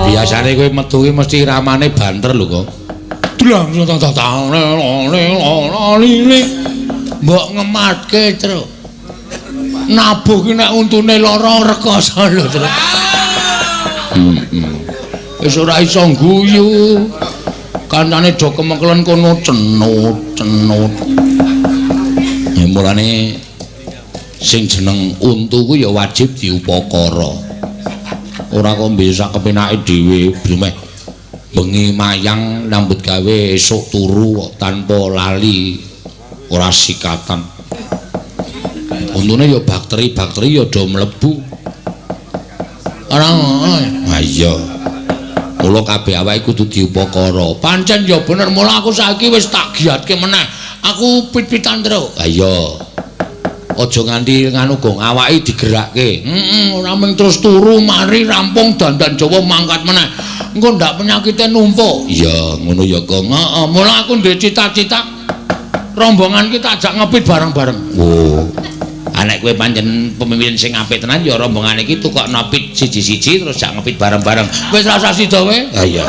Biasane kowe metu ki mesti ramane banter lho kok. Dlang mbok ngematke, Truk. Nabuh ki nek untune lara rekoso lho, Truk. Heeh. Wis ora iso guyu. Kancane do kemeklen kono cenut-cenut. Ya mulane sing jeneng untu ku ya wajib diupakara. Ora kok bisa kepenake dhewe, bremeh bengi mayang nyambut gawe esuk turu kok tanpa lali ora sikatan. Untune ya bakteri-bakteri ya do mlebu. Ora ngono. Ha iya. Mula kabeh awake kudu diupakara. Pancen ya bener, mula aku saiki wis tak giatke meneh. Aku pit-pitan, Truk. Ha iya. Aja nganti nganu gong awake digerakke. Heeh, ora mung terus turu mari rampung dandan Jawa mangkat meneh. Engko ndak penyakite numpuk. Iya, ngono ya, Gong. Heeh, mula aku ndek cita-cita rombongan ki tak ajak ngepit bareng-bareng. Oh. Nek kowe pancen pemimpin sing apik tenan ya rombongan iki tukokno pit siji-siji terus jak ngepit bareng-bareng. Wis rasa sida kowe? Ha iya.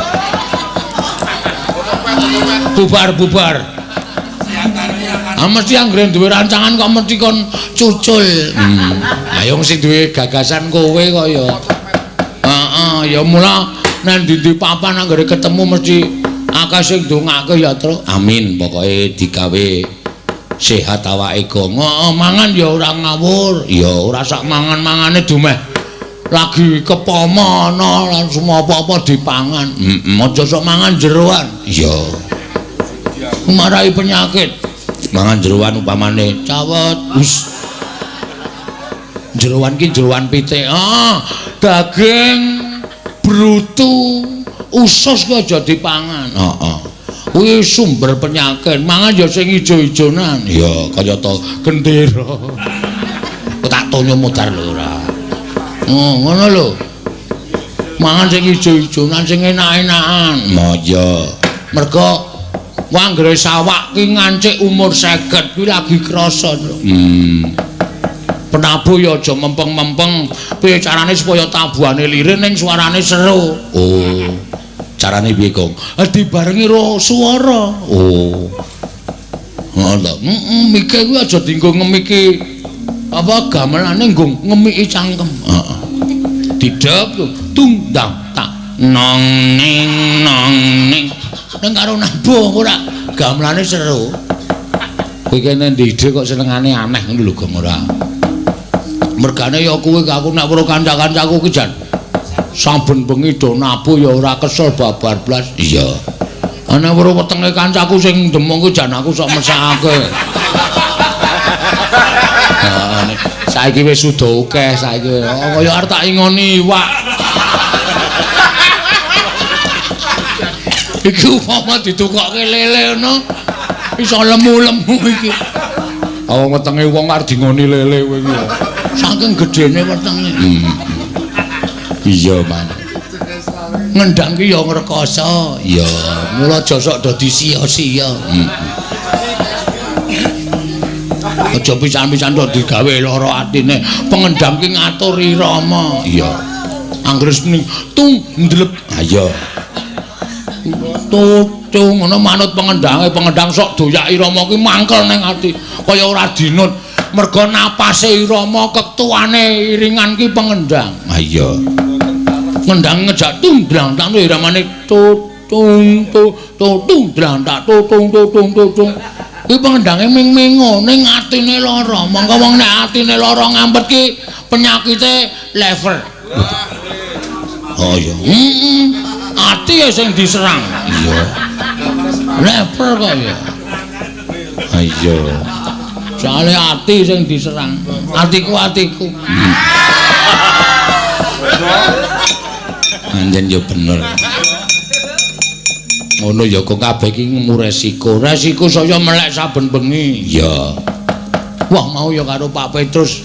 Bubar-bubar. Ah mesti anggere duwe rancangan kok mesti kon cucul. Ha yo sing duwe gagasan kowe kok ya. Heeh, ya mula nang ndi-ndi papan anggere ketemu mesti akeh sing ndongake ya, Truk. Amin, pokoke digawe sehat awake gong. Heeh, mangan ya ora ngawur. Ya ora sak mangan-mangane dumeh lagi kepama ana langsung apa-apa dipangan. Heeh, aja sok mangan jeroan. Iya. Marai penyakit. Mangan jeroan upamane cawet. Wis. Jeroan ki jeroan pitik. Ah, daging brutu usus ki aja dipangan. Heeh. Kuwi sumber penyakit. Mangan ya sing ijo-ijonan. Ya kaya to gendera. Kok tak tonyo modar lho ora. Oh, ngono lho. Mangan sing ijo-ijonan sing enak-enakan. Oh iya. Mergo anggere sawak ki ngancik umur 50 kuwi lagi krasa. Penabuh ya aja mempeng-mempeng. Piye carane supaya tabuhane lirin ning suarane seru? Oh. Carane piye, Gong? Dibarengi ro swara. Oh. Heeh to. Heeh, mike kuwi aja dienggo ngemiki apa gamelane nggo ngemiki cangkem. Heeh. Didep tundang tak nong ning nong ning. Ning karo nabuh ora gamelane seru. Kowe kene ndide kok senengane aneh ngono lho, Gong ora. Mergane ya kuwi aku nek weruh kanca-kancaku ki jan saben bengi do nabuh ya ora kesel babar blas. Iya. Ana weruh wetenge kancaku sing demung ku jan aku sok mesakake. Heeh, saiki wis sudah akeh saiki. Oh, kaya arep tak ingoni iwak. Iki upama ditukokke lele ngono iso lemu-lemu iki. Oh, wetenge wong arep dingoni lele kowe iki. Saking gedene wetenge. Iya, Man. Ngendang ki ya ngrekoso. Iya, mula aja sok dadi sia-sia. Aja pisan-pisan tok digawe lara atine. Pengendang ki ngatur irama. Iya. Anggere ning tung ndlep. Ha iya. Tutung ngono manut pengendange, pengendang sok doyak irama ki mangkel ning ati. Kaya ora dinut. Merga napase irama ketuane iringan ki pengendang. Ha iya. Ngendang ngejak tundlang tak iramane tutung tutung dlang tak tutung tutung tutung. Kuwi pengendange ming-mingo ning atine lara. Mongko wong nek atine lara ngampet ki penyakite lever. Oh iya. Heeh. Ati ya sing diserang. Iya. Lever kok ya. Ha iya. Soale ati sing diserang. Atiku atiku. Anjen ya bener. Ngono ya kok kabeh iki ngemu resiko. Resiko saya melek saben bengi. Iya. Wah mau ya karo Pak Petrus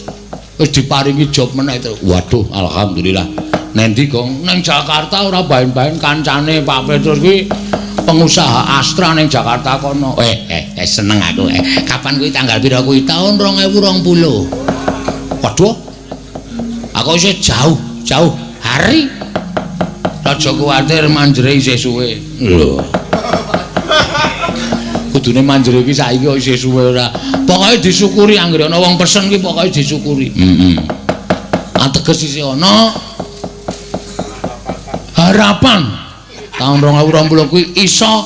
wis diparingi job meneh to. Waduh, alhamdulillah. Nendi, Gong? Neng Jakarta ora baen-baen kancane Pak Petrus kuwi pengusaha Astra ning Jakarta kono. Seneng aku. Kapan kuwi tanggal pira kuwi? Taun 2020. Waduh. Aku isih jauh-jauh hari. Aja kuwatir manjere isih suwe. Lho. Kudune manjere iki saiki kok isih suwe ora. Pokoke disyukuri anggere ana wong pesen ki pokoke disyukuri. Heeh. Ateges isih ana harapan taun 2020 kuwi iso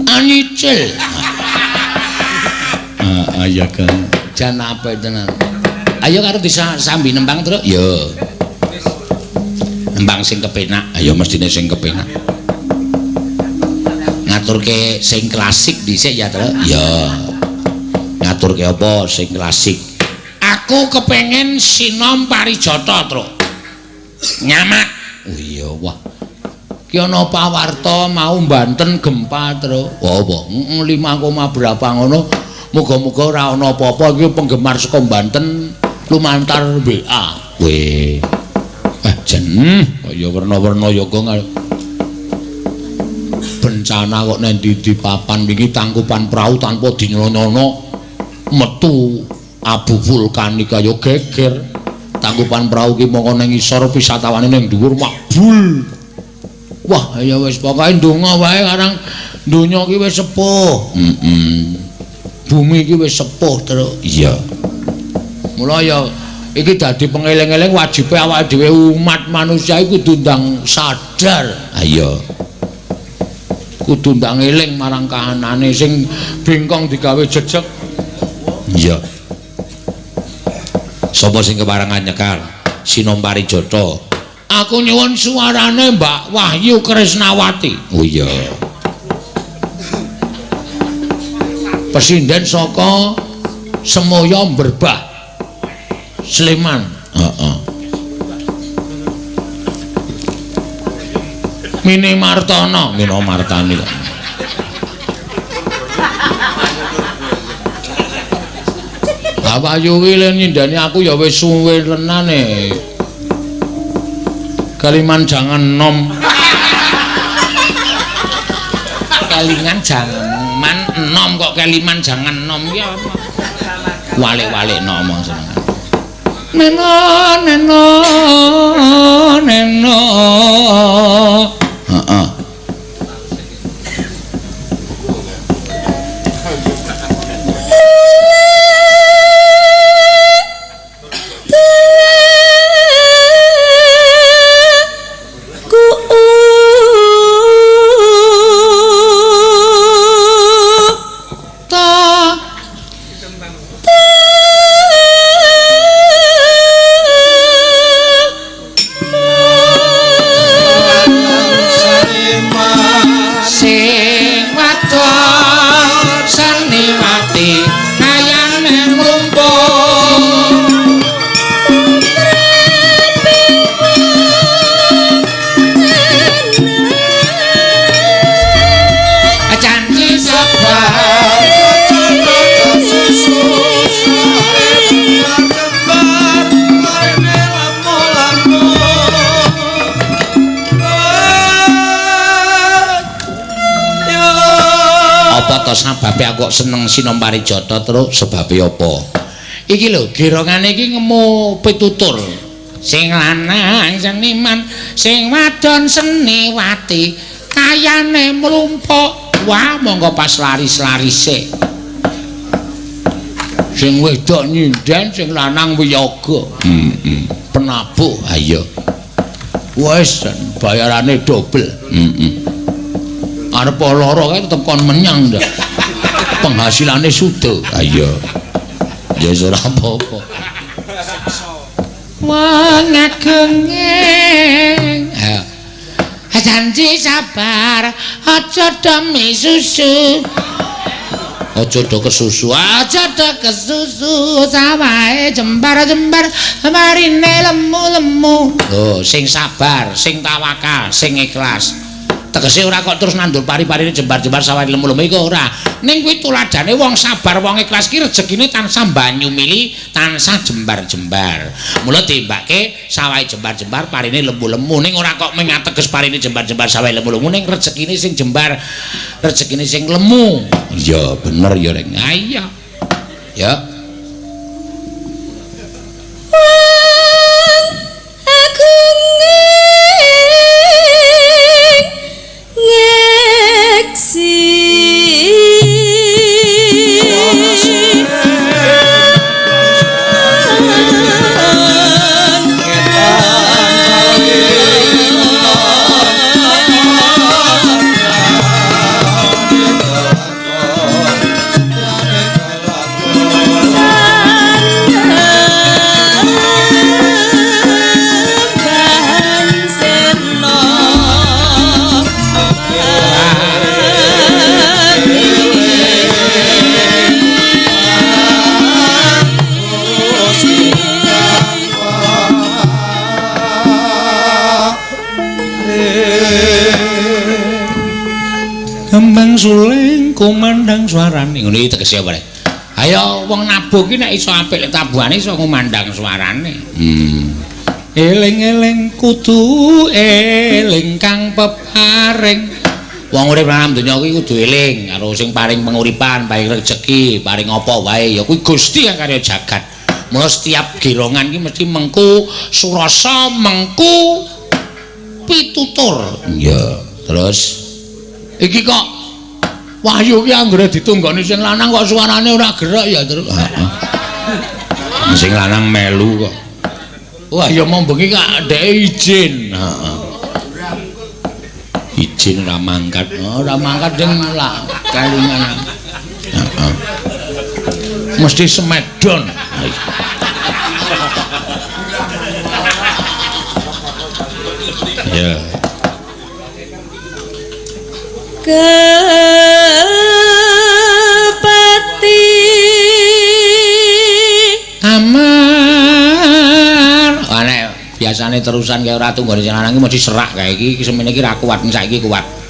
anyicil. Heeh, ya Kang. Jan apik tenan. Ayo karo disambi nembang, Truk. Ya. Nembang sing kepenak. Ayo mestine sing kepenak. Ngaturke sing klasik dhisik ya, Truk. Ya. Ngaturke apa sing klasik? Aku kepengin sinom parijata, Truk. Nyamak. Oh iya, wah. Ki ana pawarta mau Banten gempa, Truk. Wah, apa? Heeh, 5, berapa ngono. Muga-muga ora ana apa-apa iki penggemar saka Banten lumantar WA. Weh. Jen, kaya werna-werna ya kok bencana kok nang ndi papan wingi tangkupan prau tanpa dinyono metu abu vulkanik kaya geger. Tangkupan prau ki mongko nang ngisor wisatawane ning dhuwur makbul. Wah, ya wis pokoke ndonga wae karang donya ki wis sepuh. Heeh. Bumi iki wis sepuh, Truk. Iya. Mula ya iki dadi pengeling-eling wajibe awake dhewe umat manusia iku kudu ndang sadar. Ha iya. Kudu ndang eling marang kahanane sing bengkong digawe jejeg. Iya. Sapa sing keparengan nyekar? Sinom Parijata. Aku nyuwun suarane Mbak Wahyu Krisnawati. Oh iya. Pesinden saka Semoyo Berbah Sleman. Heeh. Mini Martono, Mino Martani kok. Wahyu kuwi le nyindani aku ya wis suwe tenane. Kaliman jangan nom. Kelingan jangan man enom kok keliman jangan nom ki apa? Walik-walik ngomong seneng. Neno neno neno. Heeh. Sababe aku kok seneng sinom parijata terus sebabe apa? Iki lho gerongane iki ngemu pitutur. Sing lanang seniman, sing wadon seniwati, kayane mlumpuk. Wah, monggo pas laris-larise. Sing wedok nyinden, sing lanang wiyaga. Heeh. Penabuh, ayo. Wis bayarane dobel. Heeh. Arep lara kae tetep kon menyang ndak. Penghasilane suda. Ha iya. Ya wis ora apa-apa. Wong agenge. Ha. Janji sabar, aja demi susu. Aja do kesusu, aja do kesusu, sawahe jembar-jembar, marine lemu-lemu. Lho, sing sabar, sing tawakal, sing ikhlas. Tegese ora kok terus nandur pari-parine jembar-jembar sawah lemu-lemu iku ora. Ning kuwi tuladane wong sabar, wong ikhlas ki rezekine tansah banyumili, tansah jembar-jembar. Mula diembake sawahe jembar-jembar, parine lemu-lemu. Ning ora kok mung ateges parine jembar-jembar sawahe lemu-lemu, ning rezekine sing jembar, rezekine sing lemu. Iya, bener ya, Reng. Ha iya. Ya. Suling kumandang suarane. Ngono iki tegese apa rek? Ayo wong nabuh ki nek iso apik lek tabuhane iso ngumandang suarane. Eling-eling kudu eling kang peparing. Wong urip nang donya kuwi kudu eling karo sing paring penguripan, paring rejeki, paring apa wae ya kuwi Gusti kang karya jagat. Mula setiap gerongan ki mesti mengku surasa, mengku pitutur. Iya, terus iki kok Wahyu ki anggere ditunggoni sing lanang kok suarane ora gerak ya terus. Heeh. Sing lanang melu kok. Wah ya mau bengi kak dhek izin. Heeh. Izin ora mangkat. Oh, ora mangkat ding lak kelingan. Heeh. Mesti smackdown. Ya. Kepati Amar. Wah nek biasane terusan kaya ora tunggone sing lanang iki mesti serak kae iki, iki semene iki ra kuat, saiki kuat.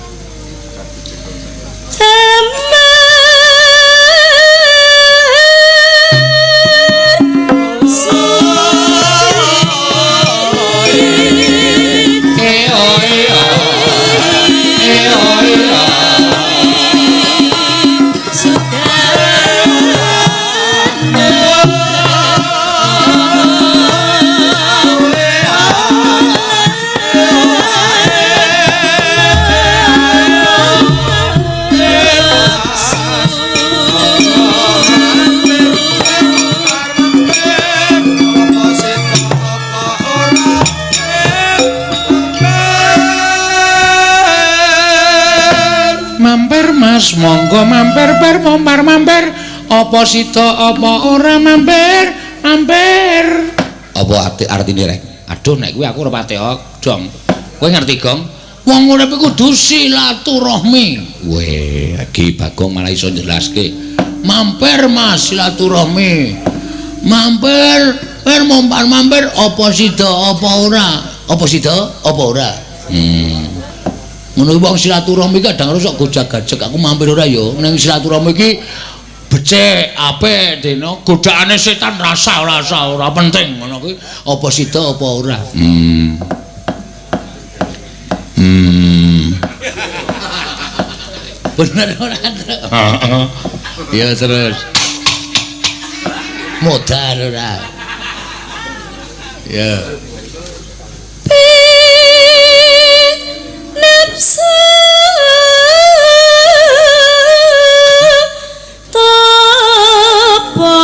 Mas monggo mampir per mompar mampir apa sida apa ora mampir mampir apa artine rek? Aduh nek kuwi aku ora pati dong. Kowe ngerti Gong? Wong urip iku kudu silaturahmi. Weh, iki Bagong malah iso jelaske. Mampir Mas silaturahmi. Mampir per mompar mampir apa sida apa ora? Apa sida apa ora? Ngono wong silaturahmi kadang sok gojag-gajeg aku mampir ora ya. Ning silaturahmi iki becik, apik dene godhaane setan rasa ora penting ngono kuwi apa sida apa ora. Bener ora? Heeh. Ya terus. Modar ora. Ya. Nafsu tapa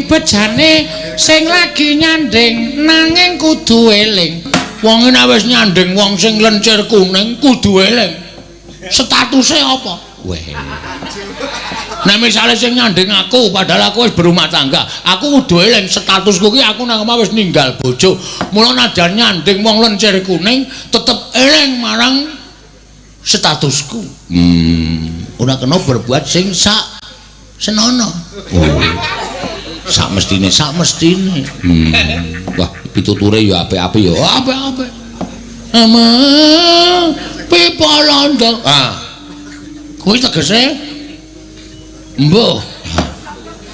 bejane sing lagi nyanding nanging kudu eling. Wong nek wis nyanding wong sing lencir kuning kudu eling. Statuse apa? Weh. Nek misale sing nyanding aku padahal aku wis berumah tangga, aku kudu eling statusku ki aku nang omah wis ninggal bojo. Mula najan nyanding wong lencir kuning tetep eling marang statusku. Ora kena berbuat sing sak senono. Oh. Sak mestine, sak mestine. Wah, pituture ya apik-apik ya. Apik-apik. Ama pipa londo. Ah. Kuwi tegese mbuh.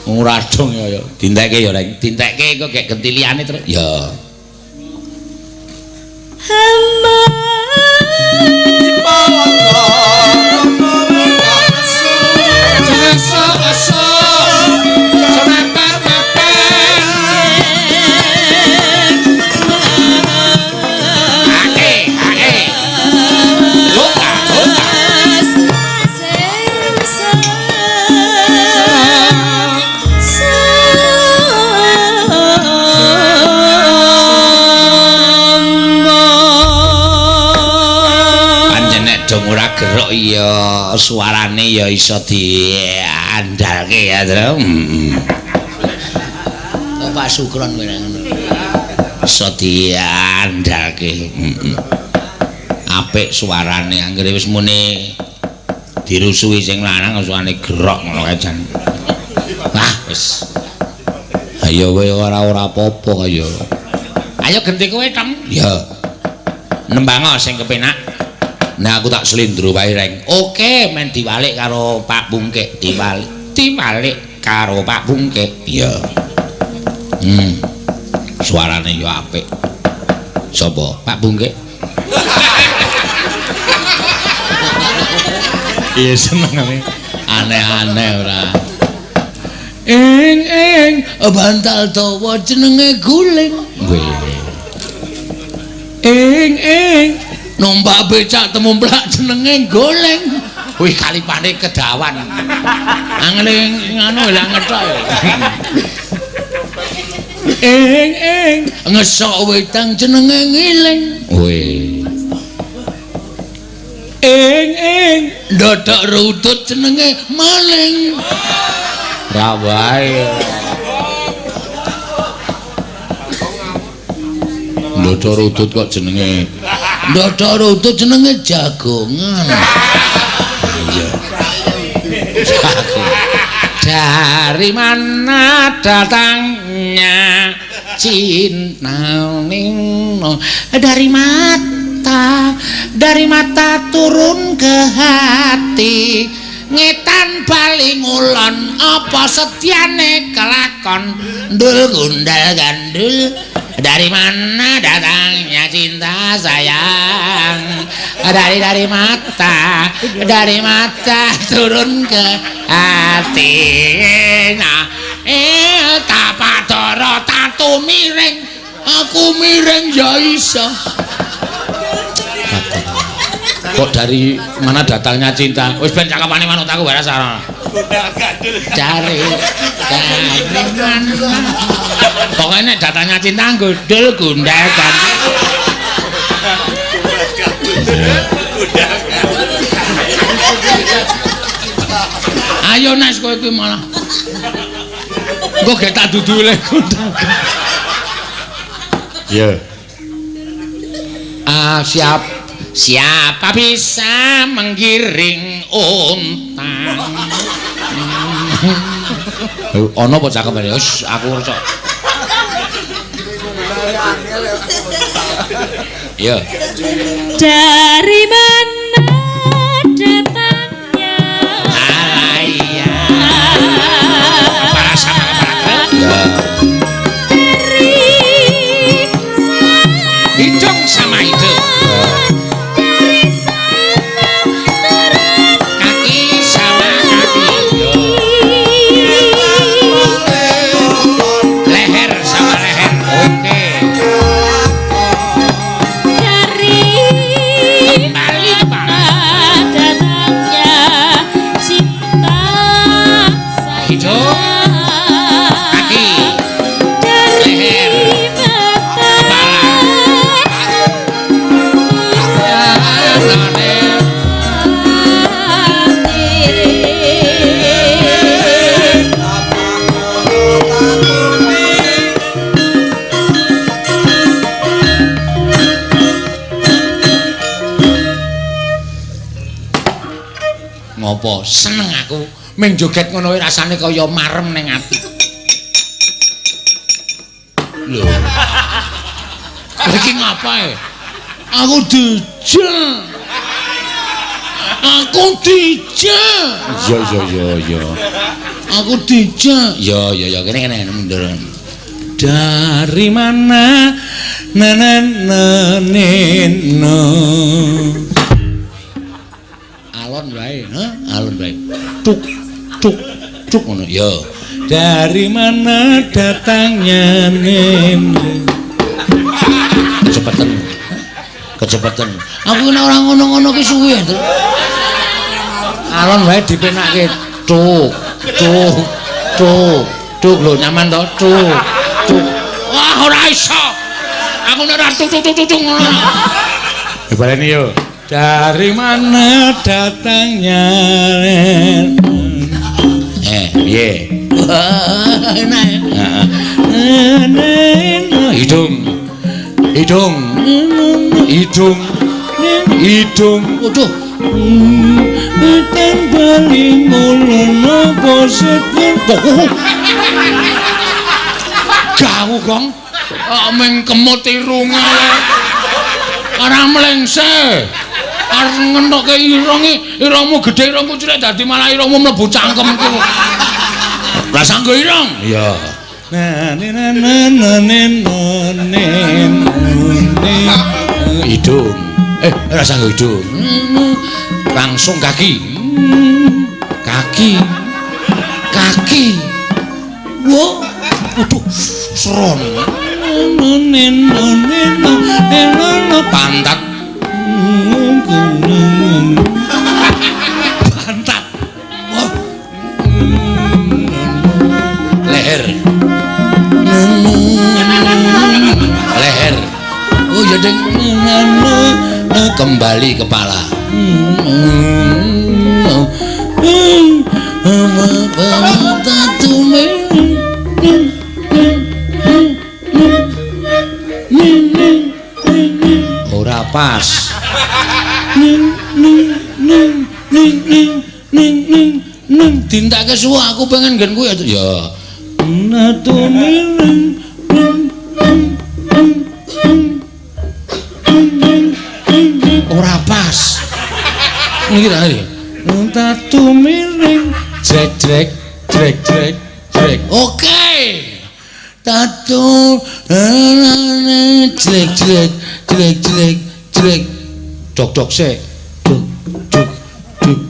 Ora dong ya ya. Dintekke ya, Reng. Dintekke kok gek gentiliane terus. Ya. Hamba pipa londo. Hae, hae. Luka, luka. Sing Ora gerok ya suarane ya iso diandalke ya, Tru. Heeh. Oh, Pak Sukron kowe ngono. Iso diandalke. Heeh. Apik suarane anggere wis muni dirusuhi sing lanang suarane gerok ngono kae jan. Wah, wis. Ayo kowe ora apa-apa kaya. Ayo genti kowe, Teng. Ya. Nembango sing kepenak. Nah aku tak slendro wae, Reng. Oke, men diwalik karo Pak Bungkik, diwalik. Diwalik karo Pak Bungkik. Iya. Suarane yo apik. Sapa? Pak Bungkik. Iya senengane aneh-aneh ora. Ing bantal dawa jenenge guling. Weh. Ing numpak becak temumplak jenenge goleng. Wih kalipane kedawan. Angele ngono ilang ngethok. Ing ngesok wedang jenenge ngiling. Weh. Ing ndodok rutut jenenge maling. Ra wae. Ndodok rutut kok jenenge. Ndodok rutut jenenge jagongan. Iya. Dari mana datangnya cinta nino? Dari mata, dari mata turun ke hati. Ngetan bali ngulon apa setiane kelakon ndul gundal gandul. Dari mana datangnya cinta sayang? Dari mata, dari mata turun ke hati. Nah, tapadoro tatu miring, aku miring ya iso. Kok dari mana datangnya cinta? Wis ben cakepane manut aku wae sarana. Cari mana? Pokoknya nek datangnya cinta gundul gundal gandul. Ayo Nes kowe iki malah. Engko gek tak dudule gundal. Iya. Ah siap. Siapa bisa menggiring unta? Ono apa cakepane? Wis aku ora. Iya. Dari mana datangnya? Alaya. Para sama para. Dari hidung sama hidung. Ngopo seneng aku ming joget ngono wae rasane kaya marem ning ati. Lho. Iki ngapae? Aku dijak. Aku dijak. Iya iya iya iya. Aku dijak. Ya ya ya kene kene mundur. Dari mana na na na na. Alon wae, ha? Alon wae. Tuk tuk tuk ngono. Ya. Dari mana datangnya nenek? Kecepatan. Kecepatan. Aku nek ora ngono-ngono ki suwi ya. Alon wae dipenake tuk tuk tuk tuk lho nyaman to tuk tuk. Wah ora iso. Aku nek ora tuk tuk tuk tuk ngono. Baleni yo. Dari mana datangnya? Piye? Enak ya. Hidung. Hidung. Hidung. Hidung. Waduh. Tan bali mulono posetun. Gawu, Gong. Ming kemut irunge. Ora mlengse. Arep ngentokke irunge, irungmu gedhe irungku cilik dadi malah irungmu mlebu cangkemku. Lah sanggo irung. Iya. Na na na na na na hidung. Ora sanggo hidung. Langsung kaki. Kaki. Kaki. Wah, waduh, seron. Pantat. Pantat. Wah. Leher. Leher. Oh ya ding. Kembali kepala. Ora pas. Dintake suwe aku pengen nggen kuwi ya. Ora pas. Niki ta iki. Tatu miring jrek jrek jrek jrek jrek. Oke. Tatu jrek jrek jrek jrek jrek. Dok dok sik. Duk duk duk duk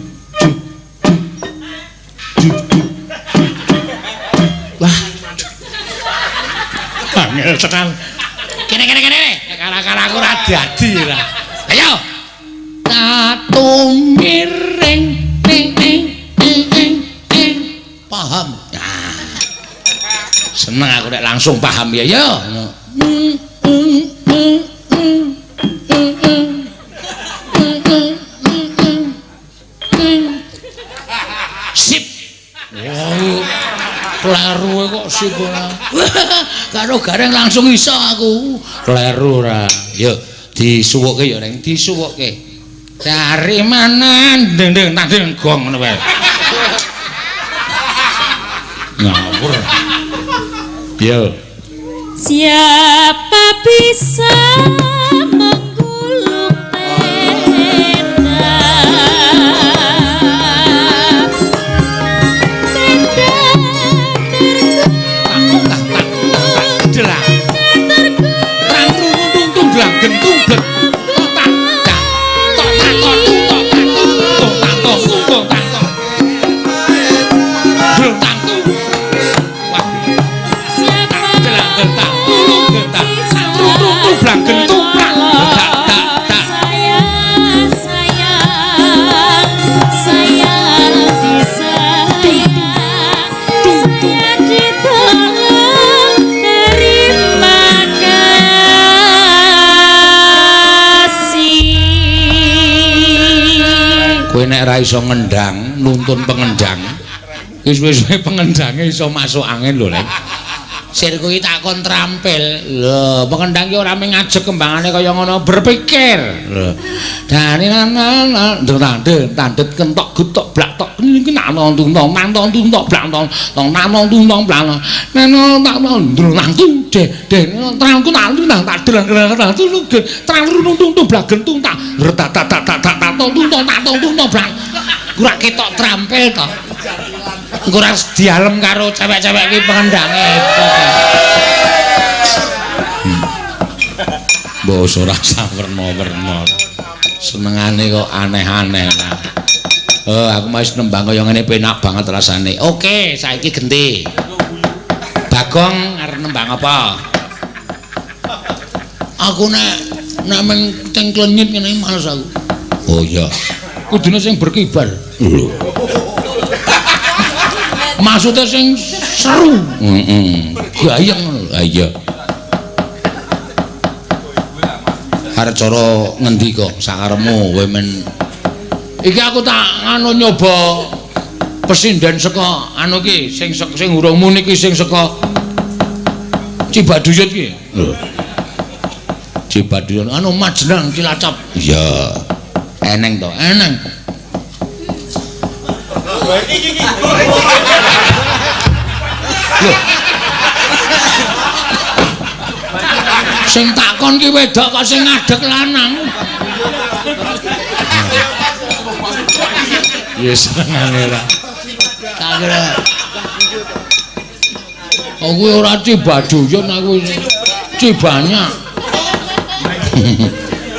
duk duk. Wah. Angel tenan. Kene kene kene. Kara-kara aku ora dadi ora. Ayo. Tatu miring ning ning ning ning. Paham. Nah. Seneng aku nek langsung paham ya ya. Sip. Wah, kleru kok sip ora. Karo gareng langsung iso aku. Kleru ora. Yo disuwukke ya ning disuwukke. Dari mana ndeng ndeng tanding gong ngono wae. Ngawur. Yo. Siapa bisa menggulung tenda? Tenda tergelang. Trang rung tung tung blang gentung blek. Tok tak tok tak tok tok tak tok tak tok tok tak tok. Bleng tang tung. Wah. Siapa Delang gentang tulung gentang. Tung tung tung blang gentung prang. Tak tak tak. Sayang, sayang, sayang disayang, saya ditolong, terima kasih. Kowe nek ra iso ngendang, nuntun pengendang. Wis suwe-suwe pengendange iso masuk angin lho, Lek. Sirku iki tak kon trampil. Lho, pengendang ki ora mung ngajeg kembangane kaya ngono, berpikir. Lho. Dani nana ndang tandet kentok gutok blak tok niki nak nang tung tong nang tong tung tok blak tong tong nang nang tung tong blak nang nang nang tung de de trang ku nang nang tak delang delang tung trang rung tung tung blak gentung tak tak tak tak tak tak tong tung tong tak tong tung tong blak. Ora ketok trampil to. Engko ora dialem karo cewek-cewek iki pengendange hebat. Mbok ora sawerna-werna. Senengane kok aneh-aneh lah. Oh, aku wis nembang kaya ngene penak banget rasane. Oke, saiki genti. Bagong arep nembang apa? Aku nek nek meng teng klenyit ngene males aku. Oh iya. Kudune sing berkibar. Lho. Maksudnya sing seru. Heeh. Gayeng ngono. Ha iya. Arep cara ngendi kok sakarepmu kowe men. Iki aku tak anu nyoba pesinden saka anu iki sing sing urung muni iki sing saka Cibaduyut iki. Lho. Cibaduyut anu Majenang Cilacap. Iya. Eneng to, eneng. Lho. Sing takon ki wedok kok sing ngadeg lanang. Ya senengane ora. Tak kira. Aku ora Cibaduyut aku Cibanyak.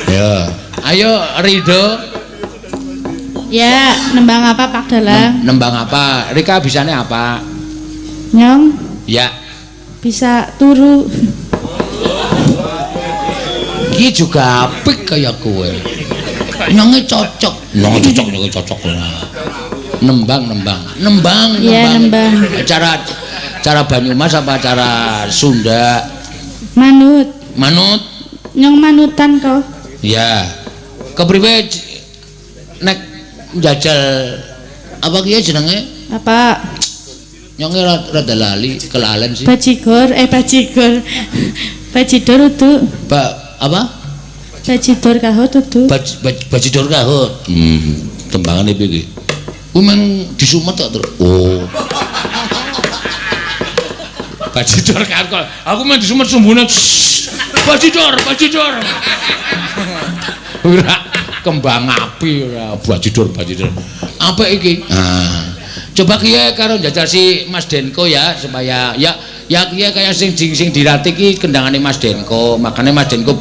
Ya. Ayo Ridho. Ya, nembang apa Pak Dalang? Nembang apa? Rika bisane apa? Nyong. Ya. Bisa turu. Iki juga apik kaya kowe. Nyonge cocok. Nyonge cocok, nyonge cocok ora. Nembang, nembang. Nembang, ya, nembang. Cara cara Banyumas apa cara Sunda? Manut. Manut. Nyong manutan kok. Ya. Kepriwe nek njajal apa ki jenenge? Apa? Nyonge rada lali, kelalen sih. Bajigur, bajigur. Bajidor udu. Apa? Bajidor kahut udu. Bajidor kahut. Tembangane piye iki? Kuwi meng disumet kok, Tru. Oh. Bajidor kahut. Aku meng disumet sumbune. Bajidor, bajidor. Ora kembang api ora bajidor, bajidor. Apik iki. Ah. Coba kiye karo njajal si Mas Denko ya supaya ya ya kiye kaya sing sing dirati iki kendangane Mas Denko. Makane Mas Denko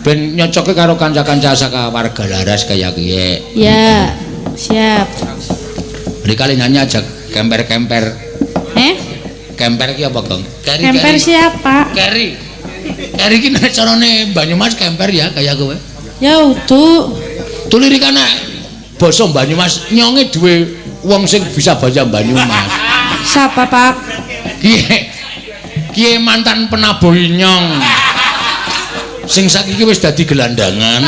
ben nyocoke karo kanca-kanca saka warga Laras kaya kiye. Ya, siap. Beri kali nyanyi aja kemper-kemper. Eh? Kemper ki apa, Gong? Keri, kemper keri. Siapa? Keri. Keri ki nek carane Banyumas kemper ya kaya kowe. Ya udu. Tuliri kana basa Banyumas nyonge duwe wong sing bisa baca Banyumas. Siapa, Pak? Kiye. Kiye mantan penabuh nyong. Sing saiki wis dadi gelandangan.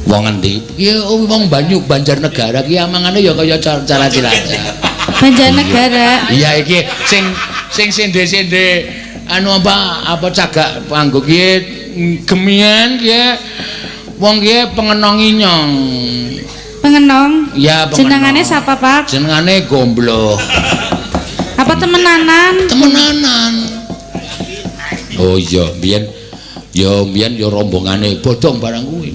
Wong endi? Ki wong Banyu Banjarnegara ki amangane ya kaya cara Cilacap. Banjarnegara. Iya iki sing sing sende-sende anu apa apa cagak panggo ki gemian ki wong ki pengenongi nyong. Pengenong? Iya, pengenong. Jenengane sapa, Pak? Jenengane Gombloh. Apa temenanan? Temenanan. Oh iya, mbiyen ya mbiyen ya rombongane bodong barang kuwi.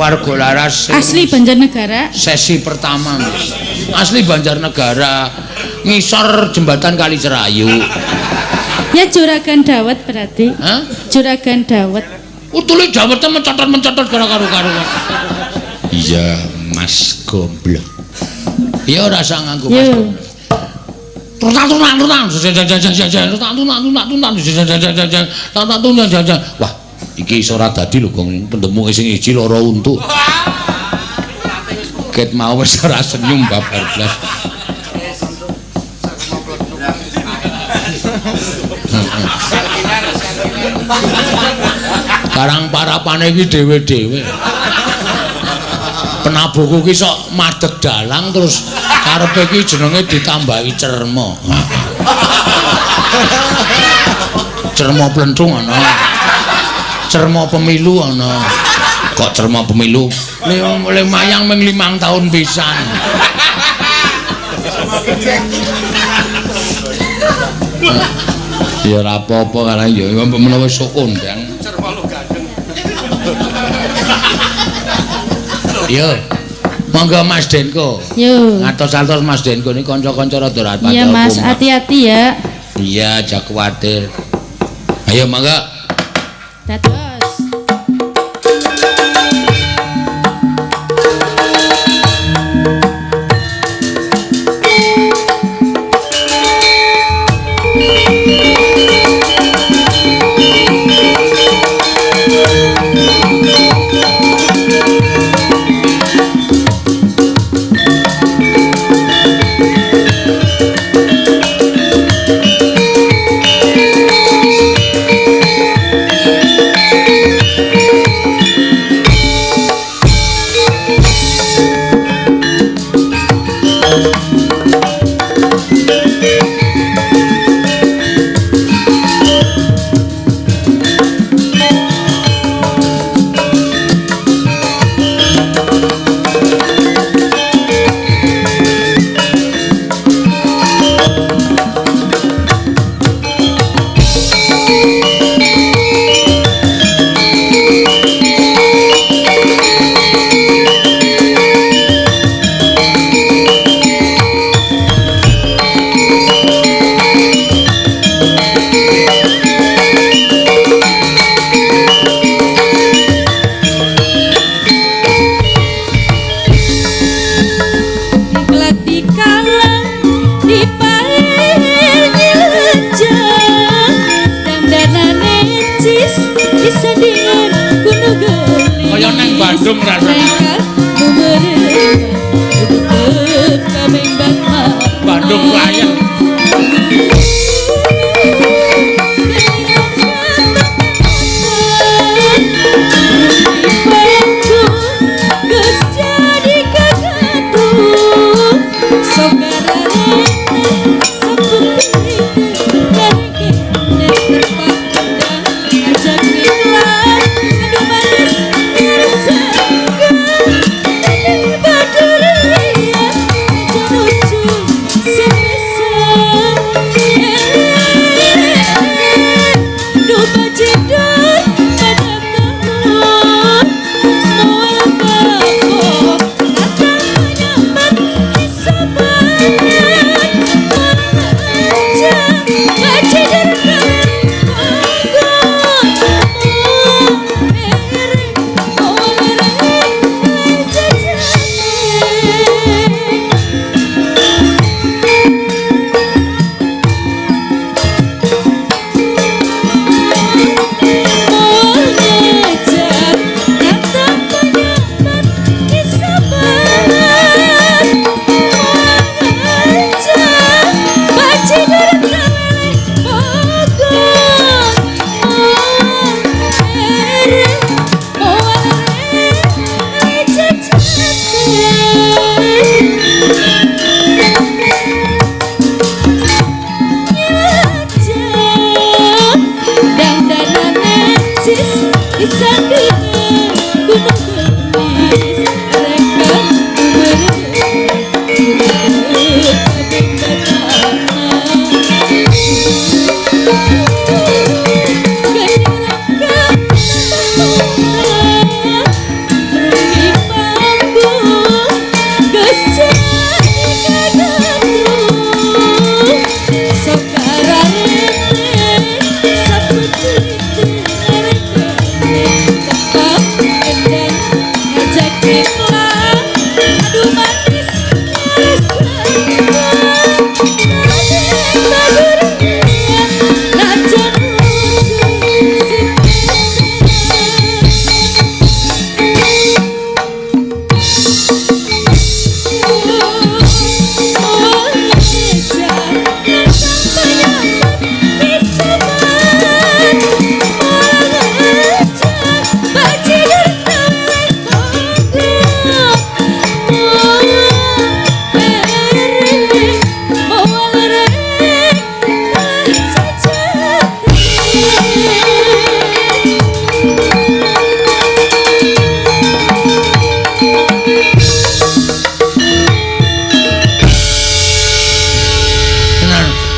Warga Laras asli Banjarnegara. Sesi pertama wis. Asli Banjarnegara, ngisor jembatan Kali Serayu. Ya juragan dawet berarti. Hah? Juragan dawet. Utule dawete mencotot-mencotot gara karo-karuan. Iya, Mas Gombloh. Iya ora usah nganggo Mas Gombloh. Wah, iki iso ora dadi lho, Gong. Pendemu sing iji loro untu. Ket mau wis ora senyum babar blas. Karang parapane iki dhewe-dhewe. Penabuhku ki sok madeg dalang terus karepe iki jenenge ditambahi cerma. Cerma plentung ana. Cerma pemilu ana. Kok cerma pemilu? Le mayang ming 5 tahun pisan. Ya ora apa-apa karena ya menawa sok kondang. Cerma lo gandeng. Yo. Monggo Mas Denko. Yo. Ngatos-atos Mas Denko ini kanca-kanca rada rapat. Iya Mas, hati-hati ya. Iya, aja kuwatir. Ayo monggo. Dados. Bandung rasane. Bandung layang.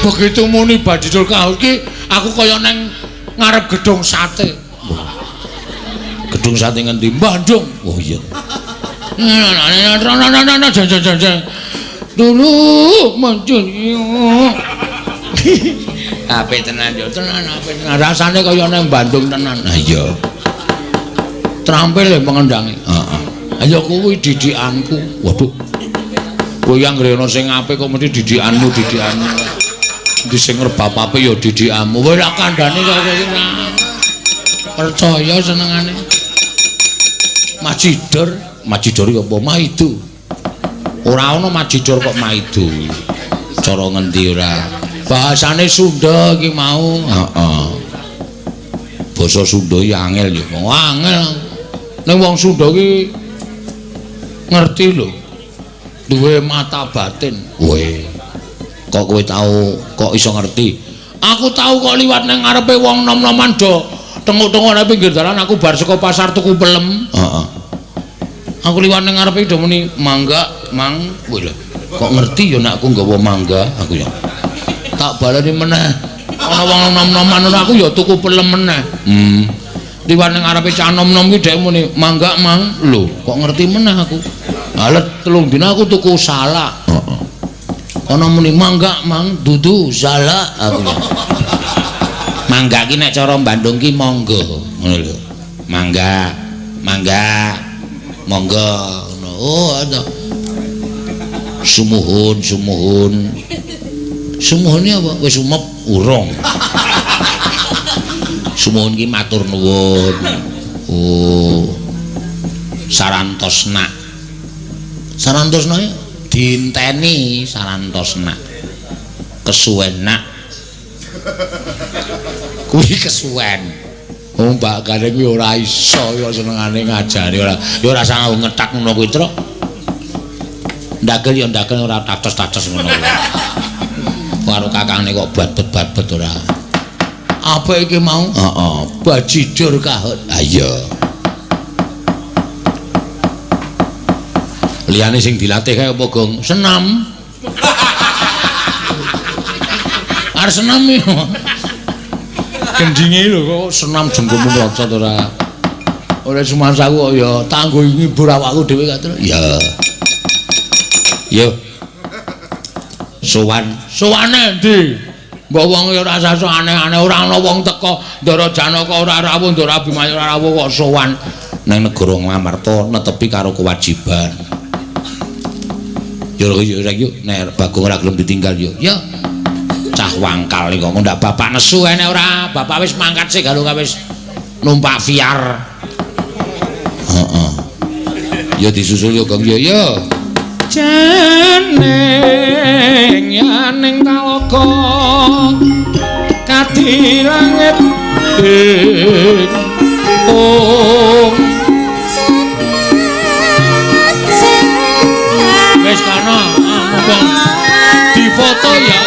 Begitu muni Bajidul Kahut ki aku kaya neng ngarep gedung sate. Gedung sate ngendi? Bandung. Oh iya. Dulu muncul. Apik tenan yo, tenan apik tenan. Rasane kaya neng Bandung tenan. Ha iya. Trampil pengendange. Heeh. Ayo kuwi didikanku. Waduh. Kowe anggere ana sing apik kok mesti didikanmu, didikanmu. Di sing rebab apik ya didikanmu. Kowe lak kandhane kok kowe iki percaya senengane. Majidor, Majidor iki apa? Maido. Ora ana Majidor kok maido. Cara ngendi ora? Bahasane Sunda iki mau. Heeh. Basa Sunda iki angel ya. Angel. Ning wong Sunda iki ngerti lho. Duwe mata batin. Kowe kok kowe tau kok iso ngerti? Aku tau kok liwat nang ngarepe wong nom-noman do tenguk-tenguk nang pinggir dalan, aku bar saka pasar tuku pelem. Heeh. Aku liwat nang ngarepe do muni mangga, mang. Kowe lho, kok ngerti ya nek aku nggawa mangga aku ya. Tak baleni meneh. Ana wong nom-noman ngono aku ya tuku pelem meneh. Liwat nang ngarepe cah nom-nom ki dhek muni mangga, mang. Lho, kok ngerti meneh aku. Halet telung dina aku tuku salak. Heeh. Ana muni mangga mang dudu salak aku. Mangga ki nek cara Bandung ki monggo ngono lho. Mangga, mangga, monggo ngono. Oh, ada. Sumuhun, sumuhun. Sumuhun apa? Wis sumep urung. Sumuhun ki matur nuwun. Oh. Sarantosna. Sarantosna ya diinteni sarantosna. Kesuwen nak. Kuwi kesuwen. Wong Mbak Gareng kuwi ora iso ya senengane ngajari ora. Ya ora sanggup ngetak ngono kuwi, Truk. Ndagel ya ndagel ora tates-tates ngono kuwi. Karo kakangne kok batbet-batbet ora. Apa iki mau? Heeh, bajidur kahut. Ha iya. Liyane sing dilatih kae apa, Gong? Senam. Arep senam yo. Gendinge lho kok senam jenggomu mlocot ora. Ora sumangsaku kok ya tanggo ngibur awakku dhewe kok, Truk. Ya. Yo. Sowan. Sowane endi? Mbok wong ya ora sasuk aneh-aneh, ora ana wong teka Ndara Janaka ora rawuh, Ndara Abimanyu ora rawuh kok sowan nang negara Ngamarta netepi karo kewajiban. Yo yo yo nek Bagong ora gelem ditinggal yo. Ya. Cah wangkal iki kok ndak bapak nesu enek ora, bapak wis mangkat sik galo wis numpak VR. Heeh. Ya disusul yo Gong yo yo. Jeneng yaning talaga kadi langit ing wis kono mumpung difoto ya.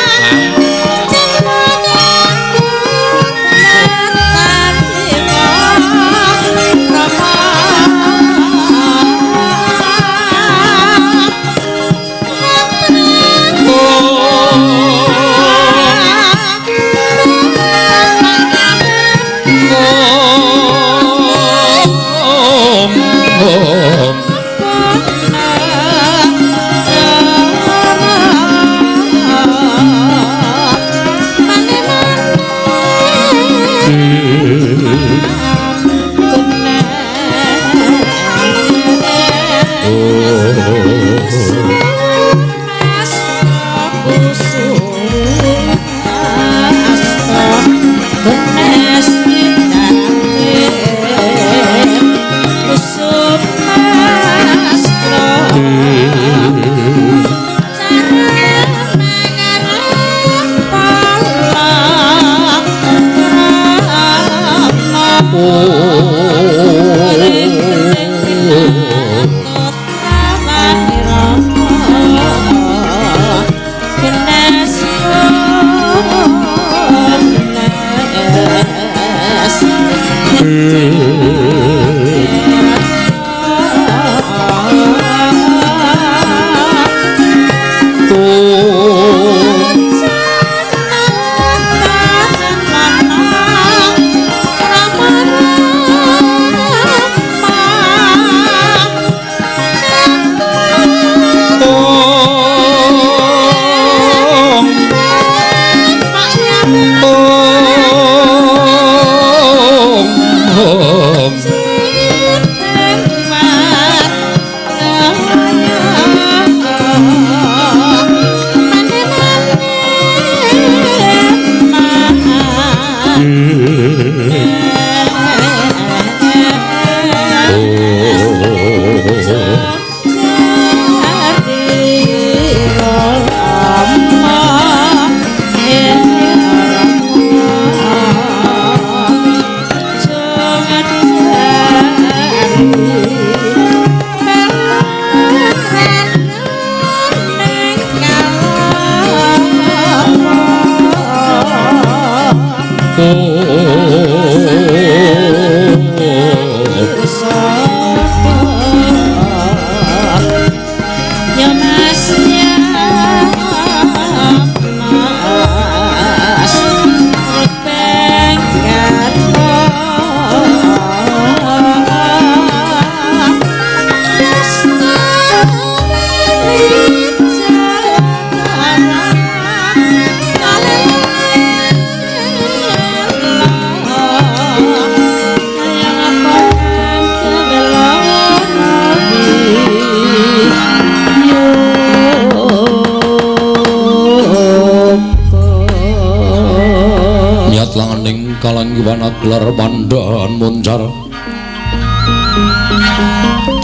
Gelar pandhan muncar.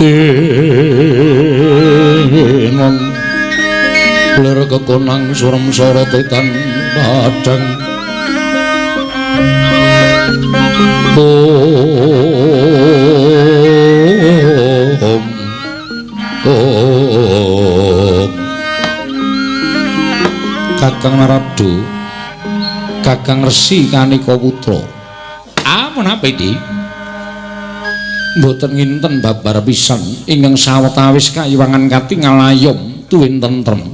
Tinon lir kekonang surem sorote tan padhang. Om Om Kakang Narada, Kakang Resi Kanika Putra. Ah, menapa iki? Mboten nginten babar pisan ingkang sawetawis kayiwangan katingal ayom tuwin tentrem.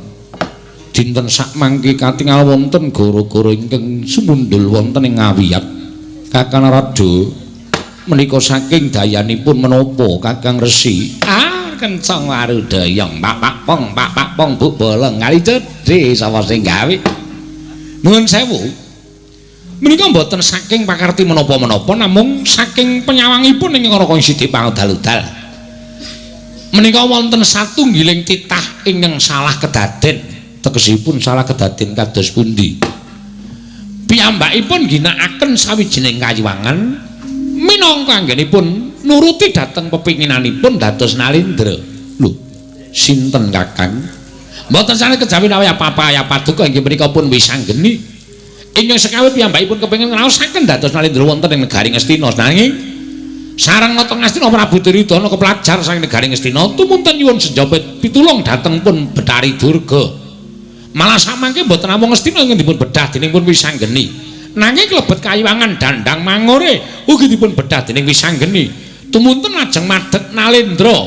Dinten sakmangke katingal wonten gara-gara ingkang sumundhul wonten ing ngawiyat. Kakang Narada menika saking dayanipun menapa Kakang Resi? Ah, kencang warudayang pak pong pak pong buk bolong kali cedhe sapa sing gawe. Nuwun sewu. Menika mboten saking pakarti menapa-menapa namung saking penyawangipun ing Raka Sidi Pangudal-udal. Menika wonten satunggiling titah ingkang salah kedaden. Tegesipun salah kedaden kados pundi? Piyambakipun ginakaken sawijining kayiwangan minangka anggenipun nuruti dhateng pepinginanipun dados Nalindra. Lho, sinten Kakang? Mboten sanes kejawi nawi apa-apa ya paduka inggih menika pun wisanggeni. Ingkang sekawit piyambakipun kepengin ngraosaken dados Nalindra wonten ing negari Ngastina. Nanging sareng nata Ngastina Prabu Duryudana kepelajar saking negari Ngastina tumunten nyuwun senjata pitulung dhateng pun Bathari Durga. Malah samangke mboten namung Ngastina ingkang dipun bedah dening pun Wisanggeni. Nanging klebet kayiwangan Dandang Mangore ugi dipun bedah dening Wisanggeni. Tumunten lajeng madhek Nalindra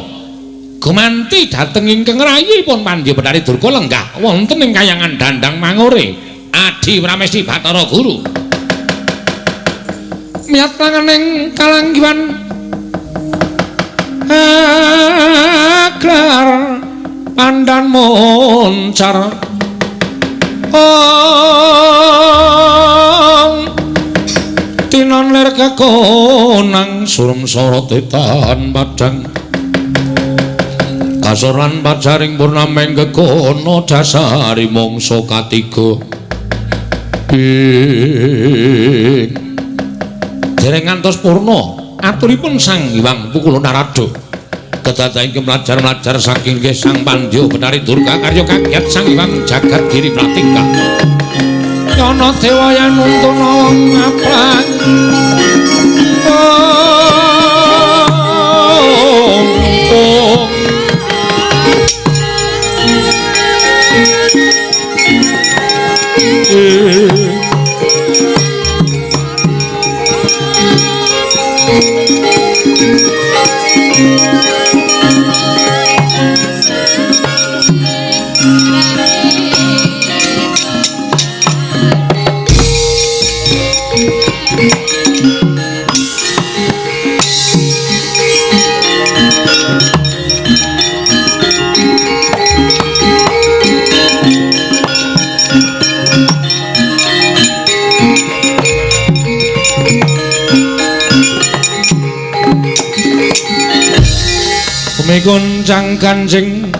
gumanti dhateng ingkang rayipun Pandya Bathari Durga lenggah wonten ing kayangan Dandang Mangore. Adi Pramesti Bathara Guru. Miyat langening kalanggiwan aglar pandan moncar. Ong tinon lir kekonang surem sorote tan padhang. Kasor lan pajaring purnameng kekono dasari mangsa katiga. Ing dereng ngantos purna aturipun Sang Hyang Pukula Narada. Kedadaing kemlajar-mlajar saking nggih Sang Pandya Bathari Durga karya kagiat Sang Hyang Jagat Giri Pratika. Yana dewa yen nuntuna ngaplang. Om Om Goncang kancing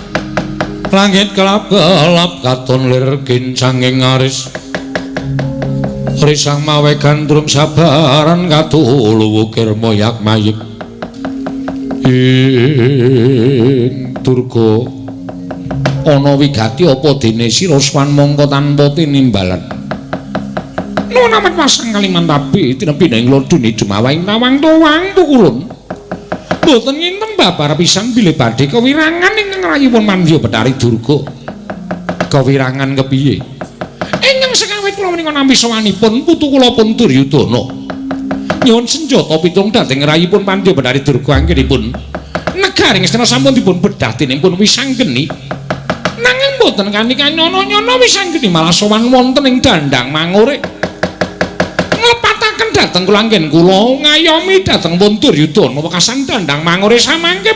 langit kelap-kelap katon lir kincanging aris risang mawe gandrung sabaran katulu wukir moyak mayik. Ing Durga ana wigati apa dene sira sowan mongko tanpa tinimbalan. Nuwun amat pasang kalimantabi tinepi ing lodune jumawaing tawang tuwang pukulun. Mboten nginten babar pisan bilih badhe kewirangan ingkang rayipun Mandya Bathari Durga. Kewirangan kepiye? Ingkang sekawit kula menika nampi sowanipun putu kula pun Duryudana. Nyuwun senjata pitung dhateng rayipun Pandya Bathari Durga anggenipun negari Ngastina sampun dipun bedah dening pun Wisanggeni. Nanging mboten kanthi nyono-nyono Wisanggeni malah sowan wonten ing Dandang Mangore. Nglepataken dhateng kula anggen kula ngayomi dhateng pun Duryudana wekasan Dandang Mangore samangke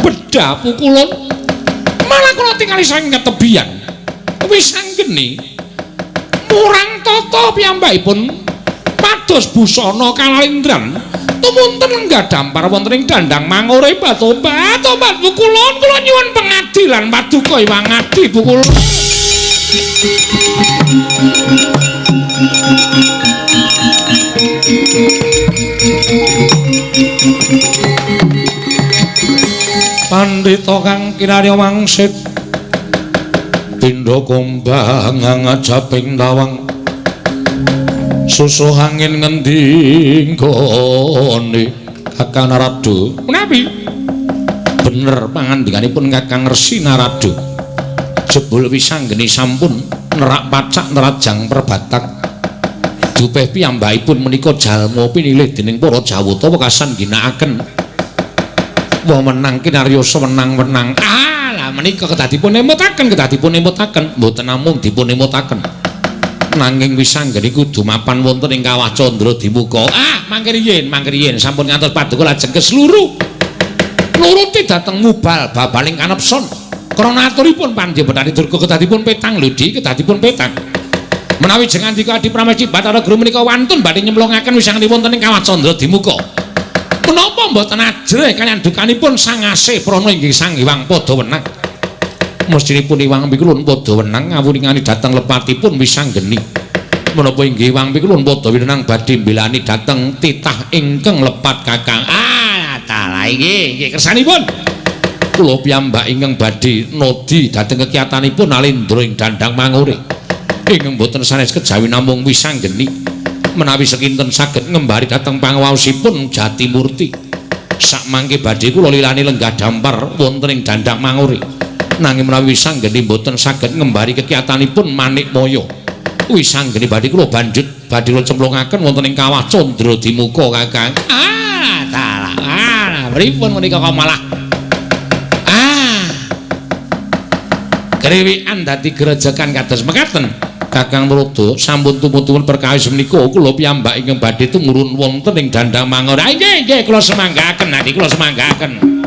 bedah pukulun. Malah kula tingali saking ketebian Wisanggeni murang tata piyambakipun pados busana kalalindran tumunten lenggah dampar wonten ing Dandang Mangore. Batobat tobat pukulun kula nyuwun pengadilan paduka Hyang Adi pukulun. Sendita kang kinarya wangsit pindha kumbang ngajaping tawang susuh angin ngendi nggone Kakang Narada. Menawi bener pangandikanipun Kakang Resi Narada, jebul wisanggeni sampun nerak pacak nerajang perbatak. Dupeh piyambakipun menika jalma pinilih dening para Jawata wekasan ginakaken wah menang kinaryasa wenang-wenang. Ah, lah menika kedadipun emutaken, kedadipun emutaken, mboten namung dipun emutaken. Nanging wisanggeni kudu mapan wonten ing Kawah Candra Dimuka. Ah, mangke riyin, mangke riyin sampun ngantos paduka lajeng kesluru. Nuruti dhateng mubal babaling kanepson. Krana aturipun Pandya Bathari Durga kedadipun petang lho, Dik, kedadipun petang. Menawi jeng andika Adi Pramesti Bathara Guru menika wantun badhe nyemplungaken wisanggeni wonten ing Kawah Candra Dimuka. Menapa mboten ajrih kaliyan dukanipun Sang Asih prana inggih Sang Hyang padha wenang. Mestinipun Hyang Pikulun padha wenang ngawuringani dhateng lepatipun wisanggeni. Menapa inggih Hyang Pikulun padha wenang badhe mbelani dhateng titah ingkang lepat Kakang. Ah, dalah inggih, inggih kersanipun. Kula piyambak ingkang badhe nodi dhateng kekiyatanipun Alendra ing Dandang Mangure. Ingkang mboten sanes kejawi namung wisanggeni. Menawi sekinten saged ngembari dhateng pangawaosipun Jatimurti. Sakmangke badhe kula lilani lenggah dampar wonten ing Dandang Mangure. Nanging menawi wisanggeni mboten saged ngembari kekiyatanipun Manikmaya, wisanggeni badhe kula banjut badhe kula cemplungaken wonten ing Kawah Candra Dimuka Kakang. Ah, dalah. Ah, pripun menika kok malah ah. Kriwikan dadi grejekan kados mekaten. Kakang Narada sampun tumut-tumut perkawis menika kula piyambak ingkang badhe tumurun wonten ing Dandang Mangor. Ah, nggih, nggih kula semanggaken, niki kula semanggaken.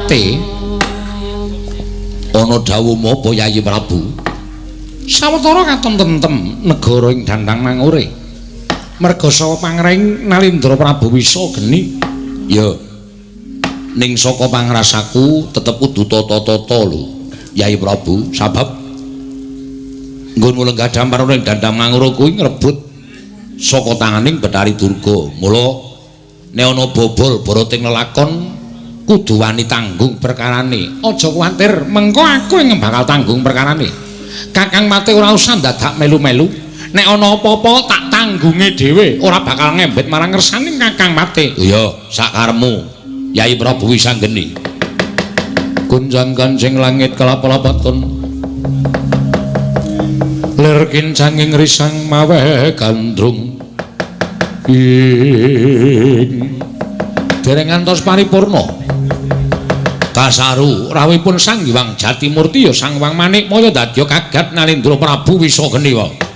Mate. Ana dawuh apa Yayi Prabu? Sawetara katon tentem negara ing Dandang Mangure. Merga saka pangreng Nalindra Prabu Wisageni. Ya. Ning saka pangrasaku tetep kudu tata-tata lho, Yayi Prabu, sabab nggonmu lenggah dampar ing Dandang Mangura kuwi ngrebut saka tanganing Bathari Durga. Mula nek ana bobol barating lelakon kudu wani tanggung perkarane. Aja kuwatir, mengko aku ing bakal tanggung perkarane. Kakang Mate ora usah dadak melu-melu. Nek ana apa-apa tak tanggunge dhewe, ora bakal ngembet marang ngersane Kakang Mate. Iya, sakaremu Yayi Prabu Wisanggeni. Gunjang kancing langit kelap-lapaton. Lir kincanging risang maweh gandrung. Ing dereng ngantos paripurna. Kasaru rawuhipun Sang Hyang Jatimurti ya Sang Hyang Manikmaya dadya kagat Nalindra Prabu Wisageni wae.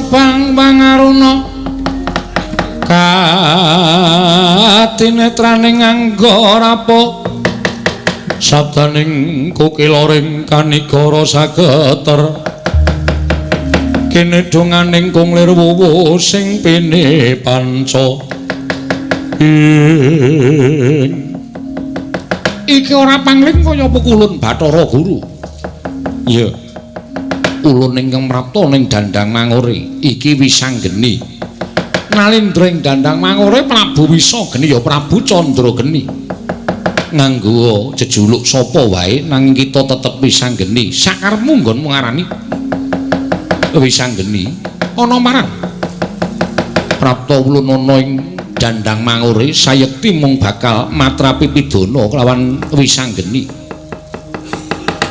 Bang Bangaruna katinetraning angga rapo sabdaning kukiloring kanigara sageter kene donganing kung lir wuwu sing pine panca ing iki ora pangling kaya pukulun Bathara Guru. Iya, ulun ingkang prapta ning Dandang Mangure iki Wisanggeni. Nalindra ing Dandang Mangure Prabu Wisageni ya Prabu Candrageni. Nganggo jejuluk sapa wae nanging kita tetep Wisanggeni. Sakarepmu nggonmu ngarani Wisanggeni ana marang prapta ulun ana ing Dandang Mangure sayekti mung bakal matrapi pidana kelawan Wisanggeni.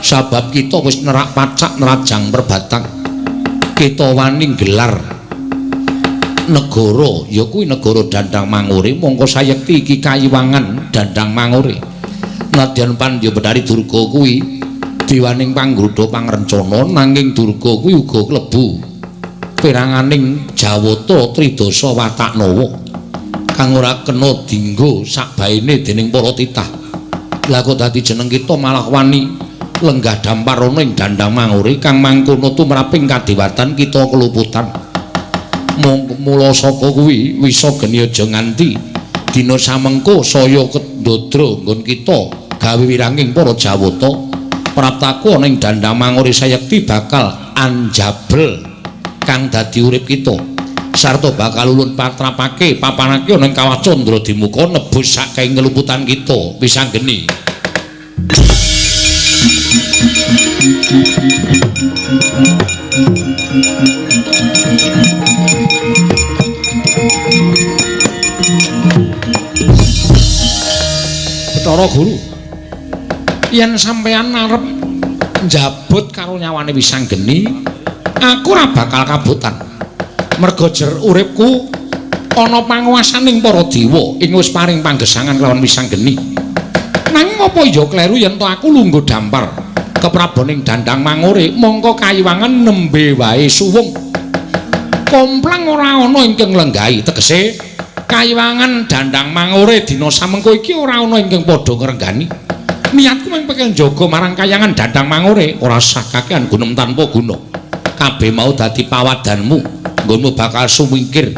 Sabab kita wis nerak pacak nerajang perbatang, kita wani gelar negara ya kuwi negara Dandang Mangure, mongko sayekti iki kayiwangan Dandang Mangure. Nadyan Pandya Bathari Durga kuwi diwaning panggrudha pangrencana, nanging Durga kuwi uga klebu peranganing Jawata Tridasa Wataknawa kang ora kena dinggo sakbaene dening para titah. Lah kok dadi jeneng kita malah wani lenggah damparana ing Dandang Mangure kang mangkono tumraping kadewatan kita keluputan. Mula saka kuwi Wisageni aja nganti dina samengko saya kendodra nggon kita gawe wiranging para Jawata. Praptaku ana ing Dandang Mangure sayekti bakal anjabel kang dadi urip kita sarta bakal ulun patrapake papanake ana ing Kawah Candra Dimuka nebus saking keluputan kita. Wisanggeni. Bathara Guru, yen sampeyan arep njabut karo nyawane Wisanggeni, aku ora bakal kabotan. Merga jer uripku ana panguwasaning para dewa ing wis paring panggesangan kelawan Wisanggeni. Nanging apa ya kleru yen to aku lungguh dampar kepraboning Dandang Mangure, mongko kayiwangan nembe wae suwung. Komplang ora ana ingkang lenggahi, tegese kayiwangan Dandang Mangure dina samengko iki ora ana ingkang padha ngrenggani. Niatku mung pengen njaga marang kayangan Dandang Mangure, ora sah kakean gunem tanpa guna. Kabeh mau dadi pawadanmu, nggonmu bakal sumingkir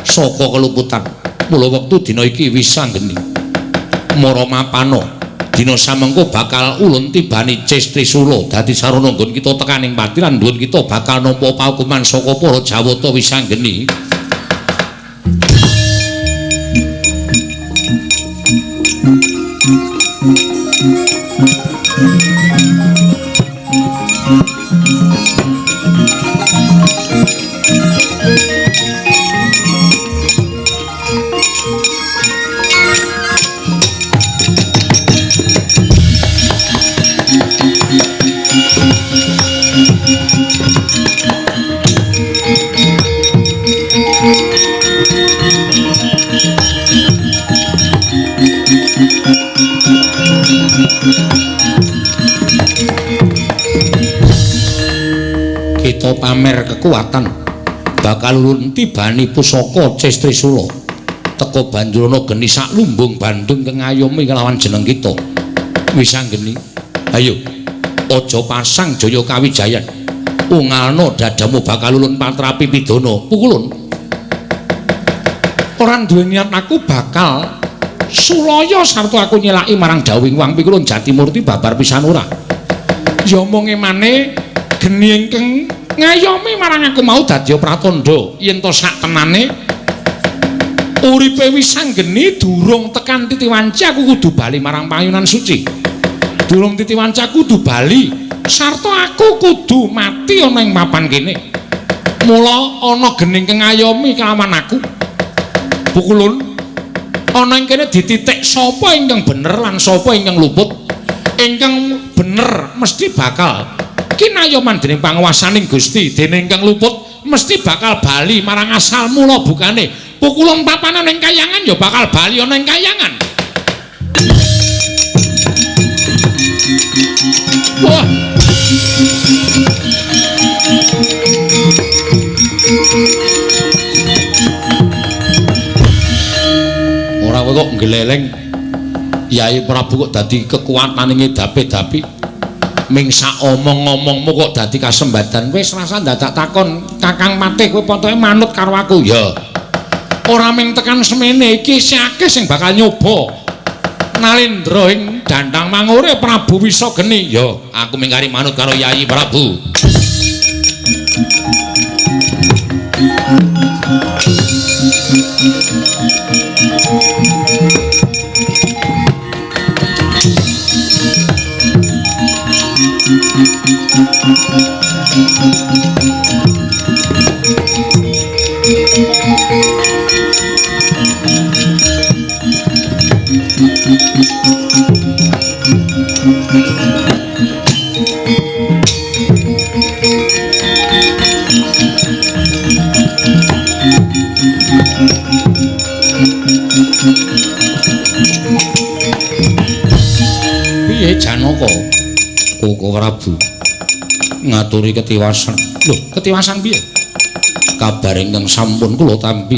saka keluputan. Mula wektu dina iki Wisanggeni mara mapana dina samengko bakal ulun tibani Ces Trisula dadi sarana nggon kita tekaning pati lan nggon kita bakal nampa paukuman saka para Jawata Wisanggeni. Kita pamer kekuatan bakal ulun tibani pusaka Ces Trisula teka banjur ana geni sak lumbung Bandung kang ngayomi kelawan jeneng kita Wisanggeni. Ayo aja pasang jaya kawijayan, ungalno dadamu bakal ulun patrapi pidana. Pukulun ora duwe niat aku bakal sulaya sarta aku nyelaki marang dawuhing Wang Pikulun Jatimurti babar pisan ora. Ya omong emane geni ingkang ngayomi marang aku mau dadi pratandha yen to sak tenane uripe Wisanggeni durung tekan titi wanci aku kudu bali marang payunan suci. Durung titi wanci aku kudu bali sarta aku kudu mati ana ing papan kene. Mula ana geni ingkang ngayomi kelawan aku. Pukulun ana ing kene dititik sapa ingkang bener lan sapa ingkang luput. Ingkang bener mesti bakal kinayoman dening panguwasaning Gusti, dene ingkang luput mesti bakal bali marang asal mula bukane. Pukulun papanan ing kayangan ya bakal bali ana ing kayangan. Wah. Ora kok nggleleng Yai Prabu kok dadi kekuatane ngedapi-dapi. Ming sak omong-omongmu kok dadi kasembadan. Wis rasa dadak takon Kakang Patih kowe potoke manut karo aku. Ya. Ora ming tekan semene iki isih akeh sing bakal nyoba Nalendra ing Dandang Mangure Prabu Wisageni. Ya, aku ming kari manut karo Yai Prabu. Piye Janaka? Koko Prabu ngaturi ketiwasan. Lho, ketiwasan piye? Kabar ingkang sampun kula tampi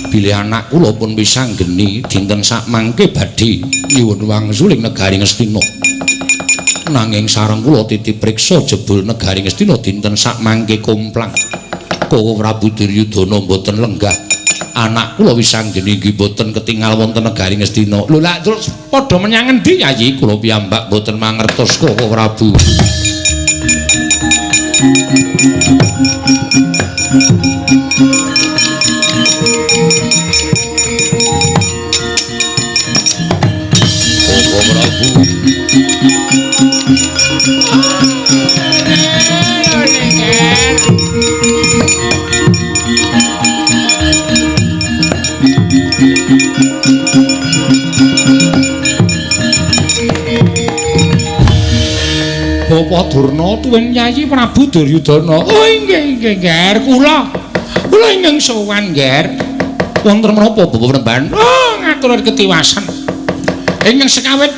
bilih anak kula pun Wisanggeni dinten sakmangke badhe nyuwun wangsuling negari Ngastina. Nanging sareng kula titip priksa jebul negari Ngastina dinten sakmangke komplang. Koko Prabu Duryudana mboten lenggah. Anak kula Wisanggeni nggih mboten ketingal wonten negari Ngastina. Lho lak terus padha menyang ngendi Yayi? Kula piyambak mboten mangertos Koko Prabu. Koko Prabu. Bapak Durna tuwin Yayi Prabu Duryudana. Oh inggih inggih Nger, kula. Kula ingkang sowan Nger. Wonten menapa Bapak Penemban? Oh ngatur ketiwasan. Ingkang sekawit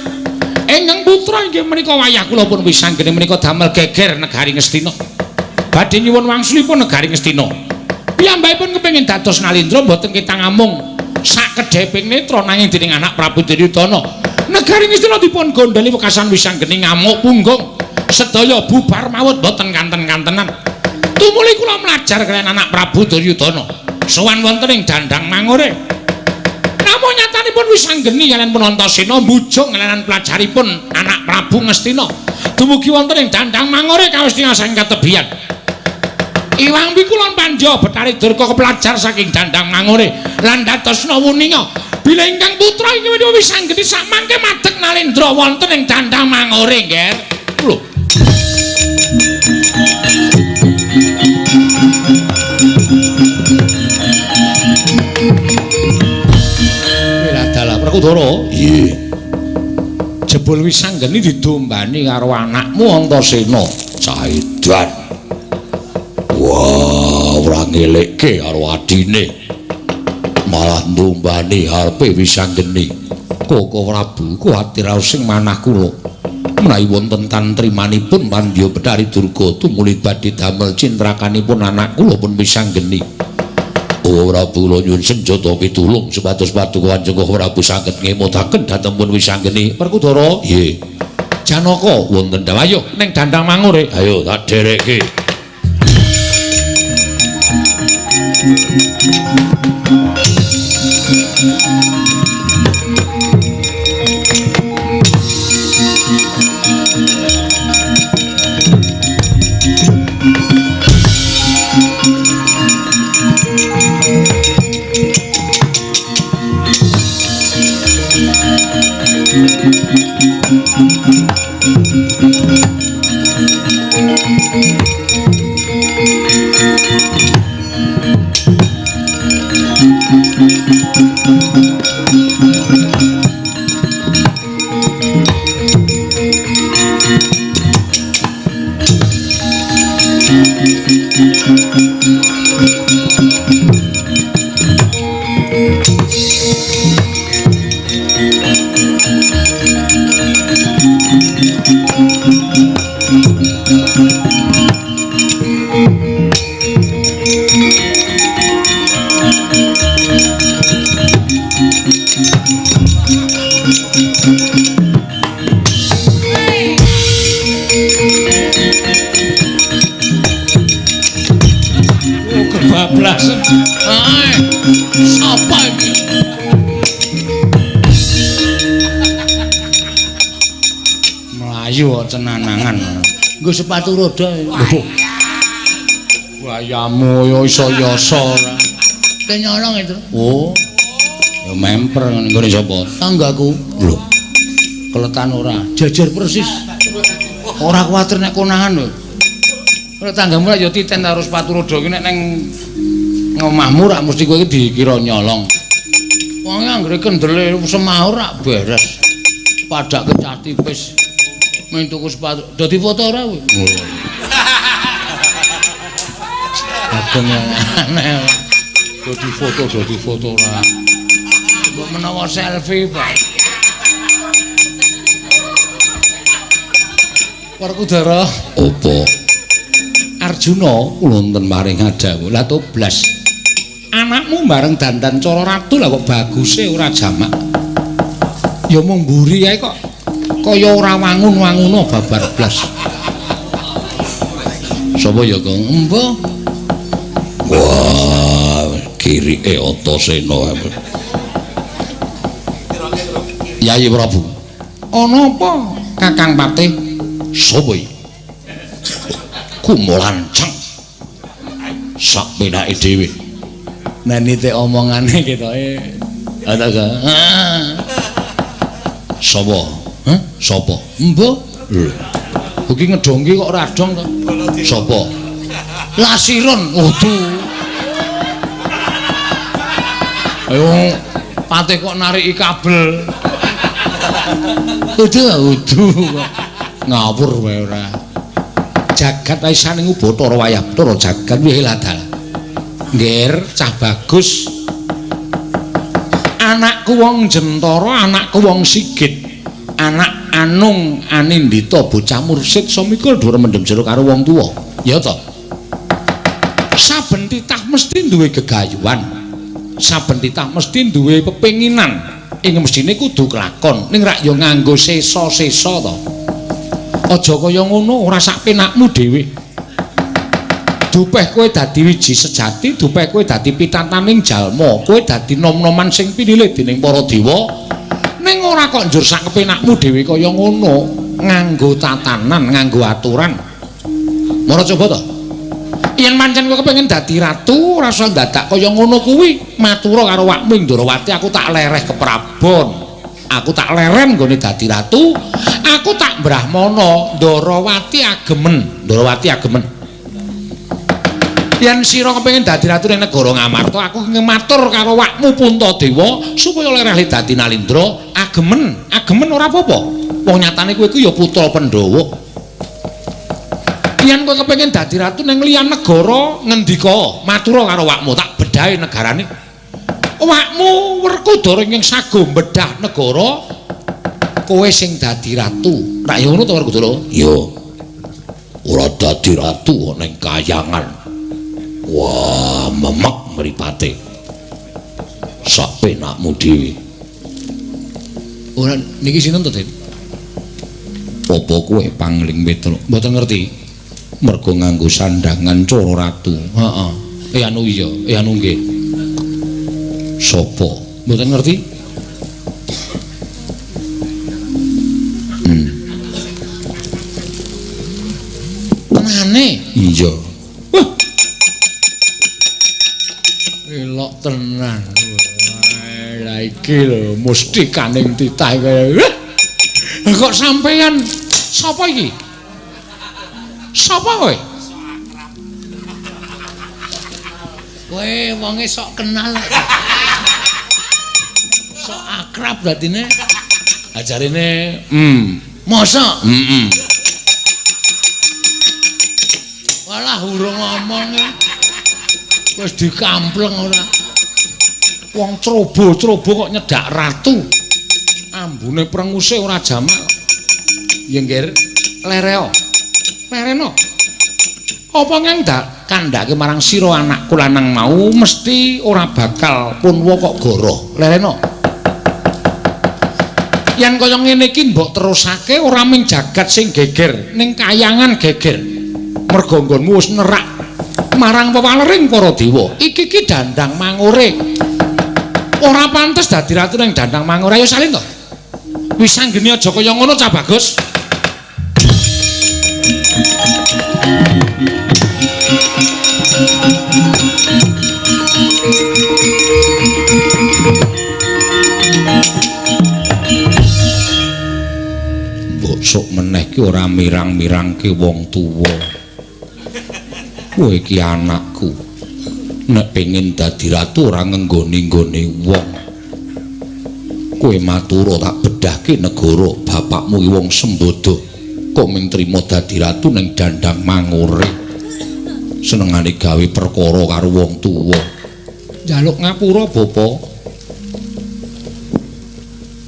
ingkang putra inggih menika wayah kula pun Wisanggeni menika damel geger negari Ngastina. Badhe nyuwun wangsulipun negari Ngastina. Piyambakipun kepengin dados Nalendra mboten ketang amung sakedheping netra nanging dening anak Prabu Duryudana. Negari Ngastina dipun gondheli wekasan Wisanggeni ngamuk punggung. Sedaya bubar mawut mboten kanten-kantenan. Tumuli kula mlajar kaliyan anak Prabu Duryudana. Sowan wonten ing Dandang Mangure. Namung nyatanipun Wisanggeni kaliyan pun Antasena mbujung kaliyan pelajaripun anak Prabu Ngastina. Dumugi wonten ing Dandang Mangore kawestina saking katebian. Iwang Wiku lan Pandya Bathari Durga kepelajar saking Dandang Mangore lan dadosna wuninga bilih ingkang putra iki Wisanggeni samangke madeg nalendra wonten ing Dandang Mangore, Ngger. Lho. Dalah Werkudara. Nggih. Jebul Wisanggeni didombani karo anakmu Antasena. Caidan. Wah, ora ngelekke karo adine. Malah ndombani arepe Wisanggeni. Koko Prabu kuwatir sing manah kula. Menawi wonten tantrimanipun Pandya Bathari Durga tumuli badhe damel cintrakanipun anak kula pun Wisanggeni. Oh Prabu kula nyuwun senjata pitulung supados paduka Kanjeng Prabu saged ngemutaken dhateng pun Wisanggeni. Werkudara. Nggih. Janaka wonten dawuh ayo ning Dandang Mangore. Ayo tak dherekke. Kebablasan. Sapa iki? Mlayu cenanangan. Nggo sepatu roda. Lho. Wayamu ya iso yasa ora. Kowe nyolong itu. Oh. Ya memper nggone sapa? Tanggaku. Lho. Keletan ora. Jajar persis. Ora kuwatir nek konangan lho. Ora tanggamu lak ya titen karo sepatu roda ki nek neng ngomahmu rak mesti kowe iki dikira nyolong. Wong anggere kendele semaur rak beres. Padake cah tipis. Main tuku sepatu. Dadi foto ora kowe? Ageng aneh. Dadi foto ora. Mbok menawa selfie, Pak. Werkudara. Apa? Arjuna wonten maring adawu lah toblas. Anakmu bareng dandan cara ratu lah kok baguse ora jamak. Ya mung mburi ae kok kaya ora wangun-wanguna babar blas. Sapa ya, Kang? Embo. Wah, kirike Antasena. Yayi Prabu. Ana apa, Kakang Patih? Sapa iki? Kumulanceng sak penake dhewe. Nanite omongane ketoke ana ga. Sapa? Hah? Sapa? Embo. Lho. Iki ngedongki kok ora dong to? Sapa? Lasiron. Waduh. Ayo patih kok nariki kabel. Udu udu kok. Ngawur wae ora. Jagat aisaning Ubathara wayah Bathara jagat wih ladal. Ngger cah bagus. Anakku wong Jentara, anakku wong Sigit, anak Anung Anindita bocah mursid somikul dhuwur mendem jero karo wong tuwa. Ya to. Saben titah mesti duwe gegayuhan. Saben titah mesti duwe pepenginan. Ing mestine kudu kelakon, ning rak ya nganggo sesa-sesa to. Aja kaya ngono, ora sak penakmu dhewe. Dupeh kowe dadi wiji sejati, dupeh kowe dadi pitataning jalma, kowe dadi nom-noman sing pinilih dening para dewa. Ning ora kok njur sak kepenakmu dhewe kaya ngono, nganggo tatanan, nganggo aturan. Mara coba to. Yen pancen kowe kepengin dadi ratu, ora usah dadak kaya ngono kuwi. Matura karo wakmu Ndrawati, aku tak lereh keprabon. Aku tak leren nggone dadi ratu, aku tak brahmana, Ndrawati agemen, Ndrawati agemen. Yen sira kepengin dadi ratu ning negara Ngamarta, aku ngematur karo wakmu Puntadewa supaya lereh dadi Nalindra, agemen, agemen ora apa-apa. Wong nyatane kowe iku ya putra Pandhawa. Yen kowe kepengin dadi ratu ning liyan negara, ngendika, matura karo wakmu, tak bedahi negarane. Wakmu Werkudara ingkang sago bedah negara, kowe sing dadi ratu. Rak ya ngono to Werkudara? Iya. Ora dadi ratu ning kayangan. Wah, memek mripate. Sak penakmu dhewe. Ora niki sinten to, Den? Apa kowe Pangling Petruk? Mboten ngerti. Mergo nganggo sandangan cara ratu. Heeh. Anu iya, anu nggih. Sopo? Mboten ngerti? Tenane? Iya. Wah. Elok tenan. Lah iki lho mustikaning titah kaya. Kok sampeyan sapa iki? Sapa kowe? Kowe wonge sok kenal. Sok akrab berartine. Ajarine mosok? Heeh. Walah urung ngomong e. Wis dikampleng ora. Wong crobo-crobo kok nyedak ratu. Ambune prenguse ora jamal. Ya nggir, lereo. Lereno. Apa ngendak kandhake marang sira anakku lanang mau mesti ora bakal punwa kok goroh. Lereno. Yen kaya ngene iki mbok terusake ora mung jagat sing geger, ning kayangan geger. Mergo nggonmu wis nerak marang wewalering para dewa. Iki ki dandang mangure. Ora pantes dadi ratu ning dandang mangure. Ayo salin to. Wis anggene aja kaya ngono Cah Bagus. Mbok sok meneh ki ora mirang-mirangke wong tuwa. Kowe iki anakku. Nek pengin dadi ratu ora ngenggoni-nggone wong. Kowe matura tak bedhahke negara bapakmu ki wong sembodo. Kok mung trima dadi ratu ning dandang mangure. Senengane gawe perkara karo wong tuwa. Njaluk ngapura, Bapa.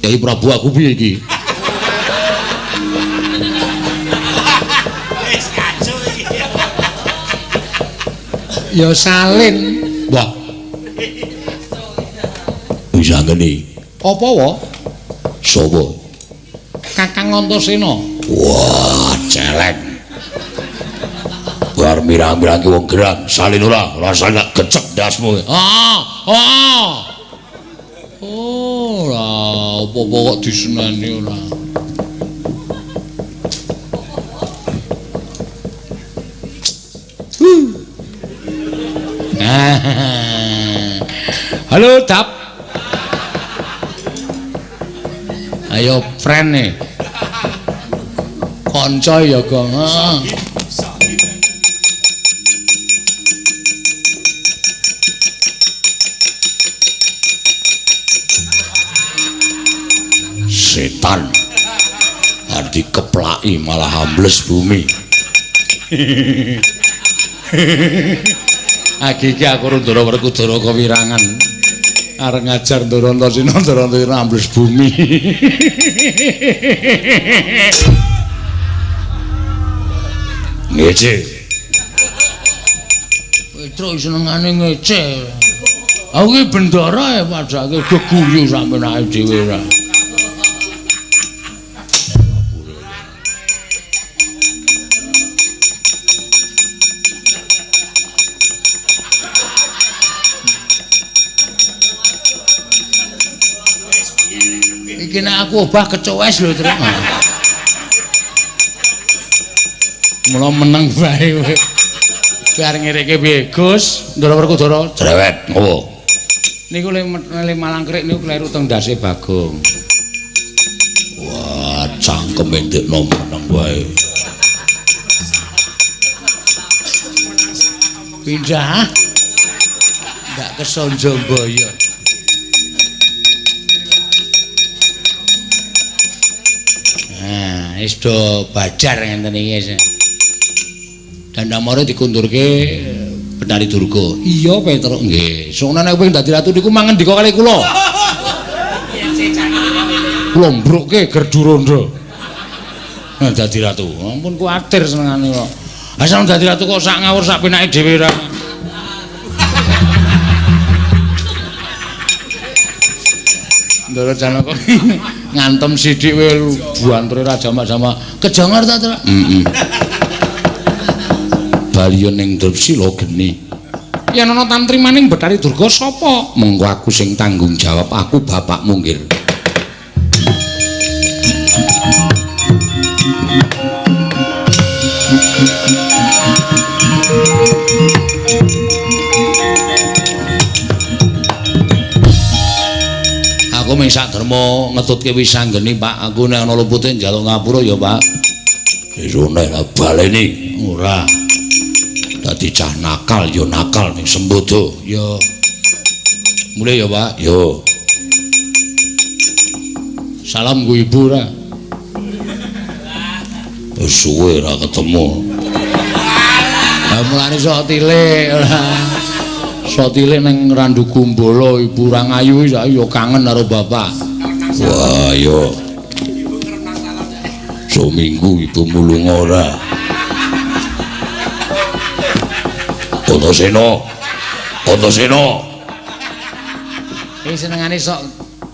Kyai Prabu aku piye iki? Wis kacau iki. Ya salin. Wah. Wis anggene. Apa wa? Sapa? Kakang Antasena. Wah, celeng. Bar mirang-mirangke wong gerang, salin ora, rasane tak gecek ndasmu. Ah, ah. Oh, ora apa-apa kok diseneni ora. Halo, Dap. Ayo friend nih. Kanca ya, Gong. Setan. Arep dikeplaki malah ambles bumi. Agi iki aku Ndara Werkudara kewirangan. Arep ngajar Ndara Antasena, Ndara Antasena ambles bumi. Ngece. Petruk senengane ngece. Aku iki bendara ya padake geguyu sampeyan dhewe ora. Iki nek aku obah kecowes lho, Truk. Mula meneng bae kowe. Kowe arep ngereke piye, Gus? Ndara Werkudara cerewet ngopo? Niku le malangkrik niku kleru teng ndase Bagong. Wah, cangkeme ndekno meneng wae. Pindah. Ndak kesonjo mboyo. Nah, wis do bajar ngenten iki. Dandamara dikundurke Betari Durga. Iya, Petruk nggih. Sukna nek kowe dadi ratu niku mangendika kali kula. Kula mbrukke gerdu rondo. Nah, dadi ratu. Ampun kuwatir senengane kok. Asal dadi ratu kok sak ngawur sak penake dhewe ra. Ndara Janaka ngantem sithik kowe buanture ra jamak-jamak. Kejangar ta, Truk? Heeh. Baliya ning Drupsila geni. Yen ana tantrimaning Betari Durga sapa? Mengko aku sing tanggung jawab, aku bapakmu nggir. Aku mung sak derma ngetutke wisanggeni, Pak. Aku nek ana lupute njaluk ngapura ya, Pak. Sesune lah baleni. Ora. Dadi cah nakal ya nakal ning sembodo. Ya. Mulih ya, Pak. Ya. Salam ku ibu ora. Wis suwe ora ketemu. Lah mulane sok tilik ora. Sok tilik ning Randu Gumbala ibu ora ngayu ya kangen karo bapak. Wah, ya. Seminggu ibu mulunga ora. Antasena. Antasena. Iki senengane sok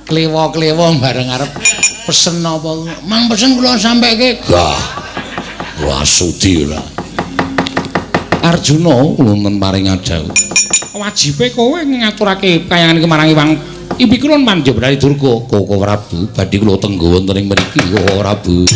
klewo-klewo bareng arep pesen apa. Mang pesen kula sampeke. Gah. Ora sudi ora. Arjuna wonten paring adhawuh. Wajibe kowe ngaturake kayangan marang Iwang Ibi kula Pandya Betari Durga. Koko Prabu badhe kula tenggo wonten ing mriki Koko Prabu.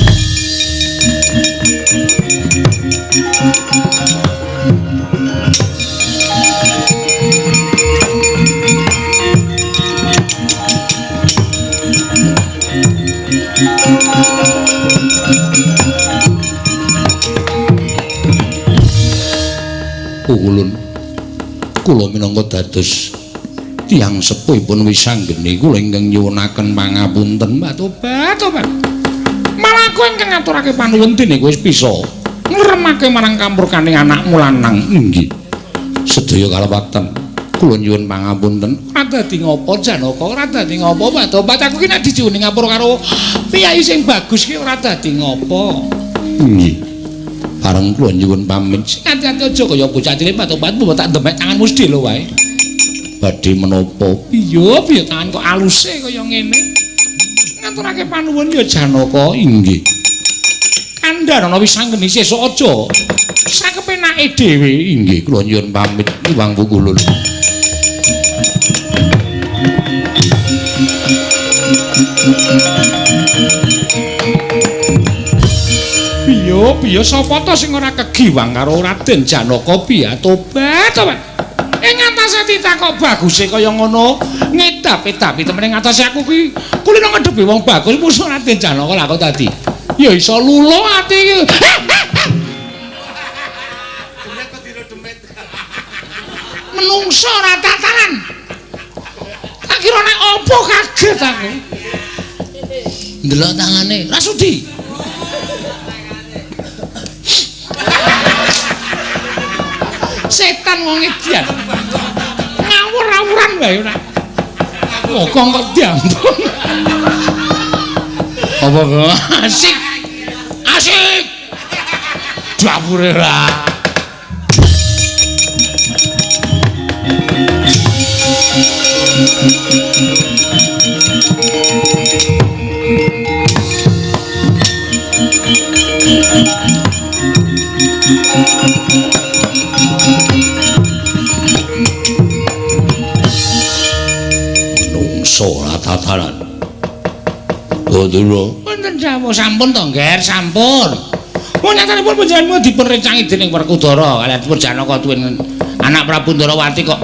Pukulun kula minangka dados tiyang sepuhipun wisanggeni kula ingkang nyuwunaken pangapunten. Tobat tobat. Malah kowe ingkang ngaturake panuwun dene kowe wis bisa ngremake marang kamurkaning anakmu lanang. Inggih. Sedaya kalepatan kula nyuwun pangapunten. Ora dadi ngopo Janaka, ora dadi ngopo Tobat. Aku ki nek dijuwuni ngapura karo piyayi sing bagus ki ora dadi ngopo. Inggih. Bareng kula nyuwun pamit. Sing ati-ati aja kaya bocah cilik Tobat, mbok tak demek tanganmu sedhela wae. Badhe menapa? Piye piye tangan kok aluse kaya ngene. Ngaturake panuwun ya Janaka. Inggih. Kandhana wisanggeni sesuk aja sakepenake dhewe. Inggih, kula nyuwun pamit Iwang Pukulun. Piye piye sapa ta sing ora kegiwang karo Raden Janaka piye tobat tobat. Ing atase titah kok baguse kaya ngono, ngedap-edapi temen ing atase aku ki kulino ngedepi wong bagus musuh Raden Janaka lah kok dadi. Ya iso lulo ati iki. Menungso ora tatanan. Tak kira nek apa kaget aku. Ndelok tangane, ra sudi. Setan wong edan. Ngawur-awuran wae ora. Kok kok diampun. Apa kok asik. Asik. Dapure ra. Menungso ora tatanan. Oh, Ndura. Wonten dawuh sampun to, Ngger, sampun. Wong nyatanipun panjenengan dipun rencangi dening Werkudara kaliyan pun Janaka tuwin anak Prabu Ndarawati kok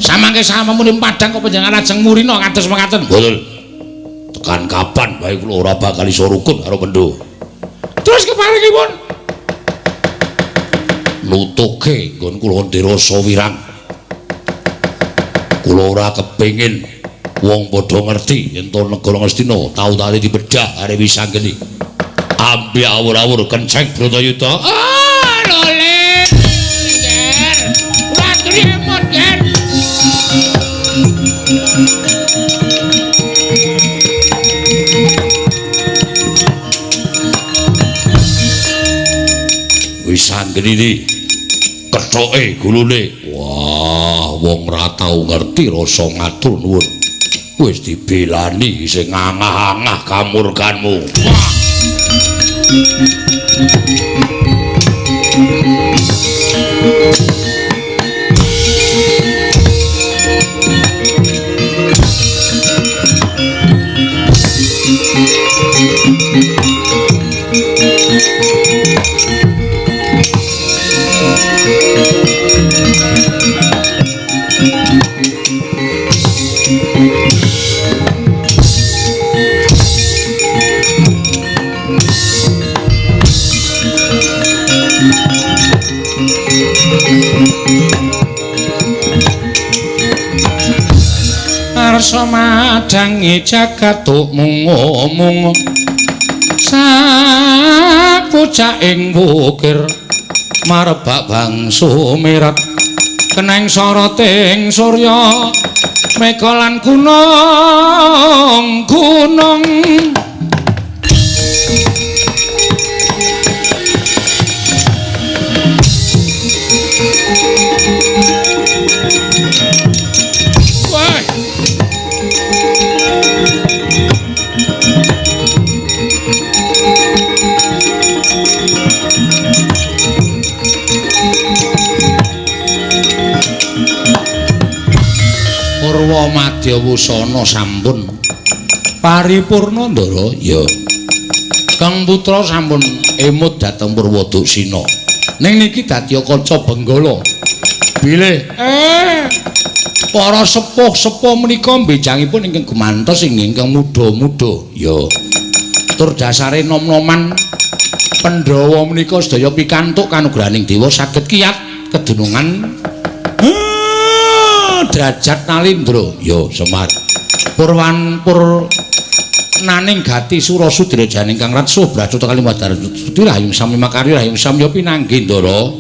samangke sampun padhang kok panjenengan lajeng murina kados mekaten. Betul. Tekan kapan bae kula ora bakal iso rukun karo Mendho. Terus keparingipun nutuke nggon kula ndirasa wirang. Kula ora kepengin wong padha ngerti yen to negara Ngastina tau tari dibedah arep wisanggeni. Ambi awur-awur kenceng Bratayuda. Ah, lole. Ger. Watri emot, Ger. Wisanggeni iki kethoke gulune. Wah, wong ora tau ngerti rasa ngatur nuwun. Wis dibelani sing ngangah-angah kamurkanmu. Wah. Arsa madhangi jagat mungu-mungu sapucaking wukir marebak bangsu mirat keneng soroting surya mega lan gunung-gunung. Purwa Madya Wusana sampun paripurna, Ndara. Ya. Kang Putra sampun emut dhateng Purwoduksina. Ning niki dadi kaca Benggala. Bilih para sepuh-sepuh menika mbejangipun ingkang gumantos ingkang muda-muda. Ya. Tur dasare nom-noman Pandhawa menika sedaya pikantuk kanugrahaning dewa saged kiyat kedunungan derajat Nalindra. Ya, Semar. Purwan pur naning gati sura sudra janing kang ratsuh bracuta kalimadar rahayung sami makarya rahayung samya pinanggih, Ndara.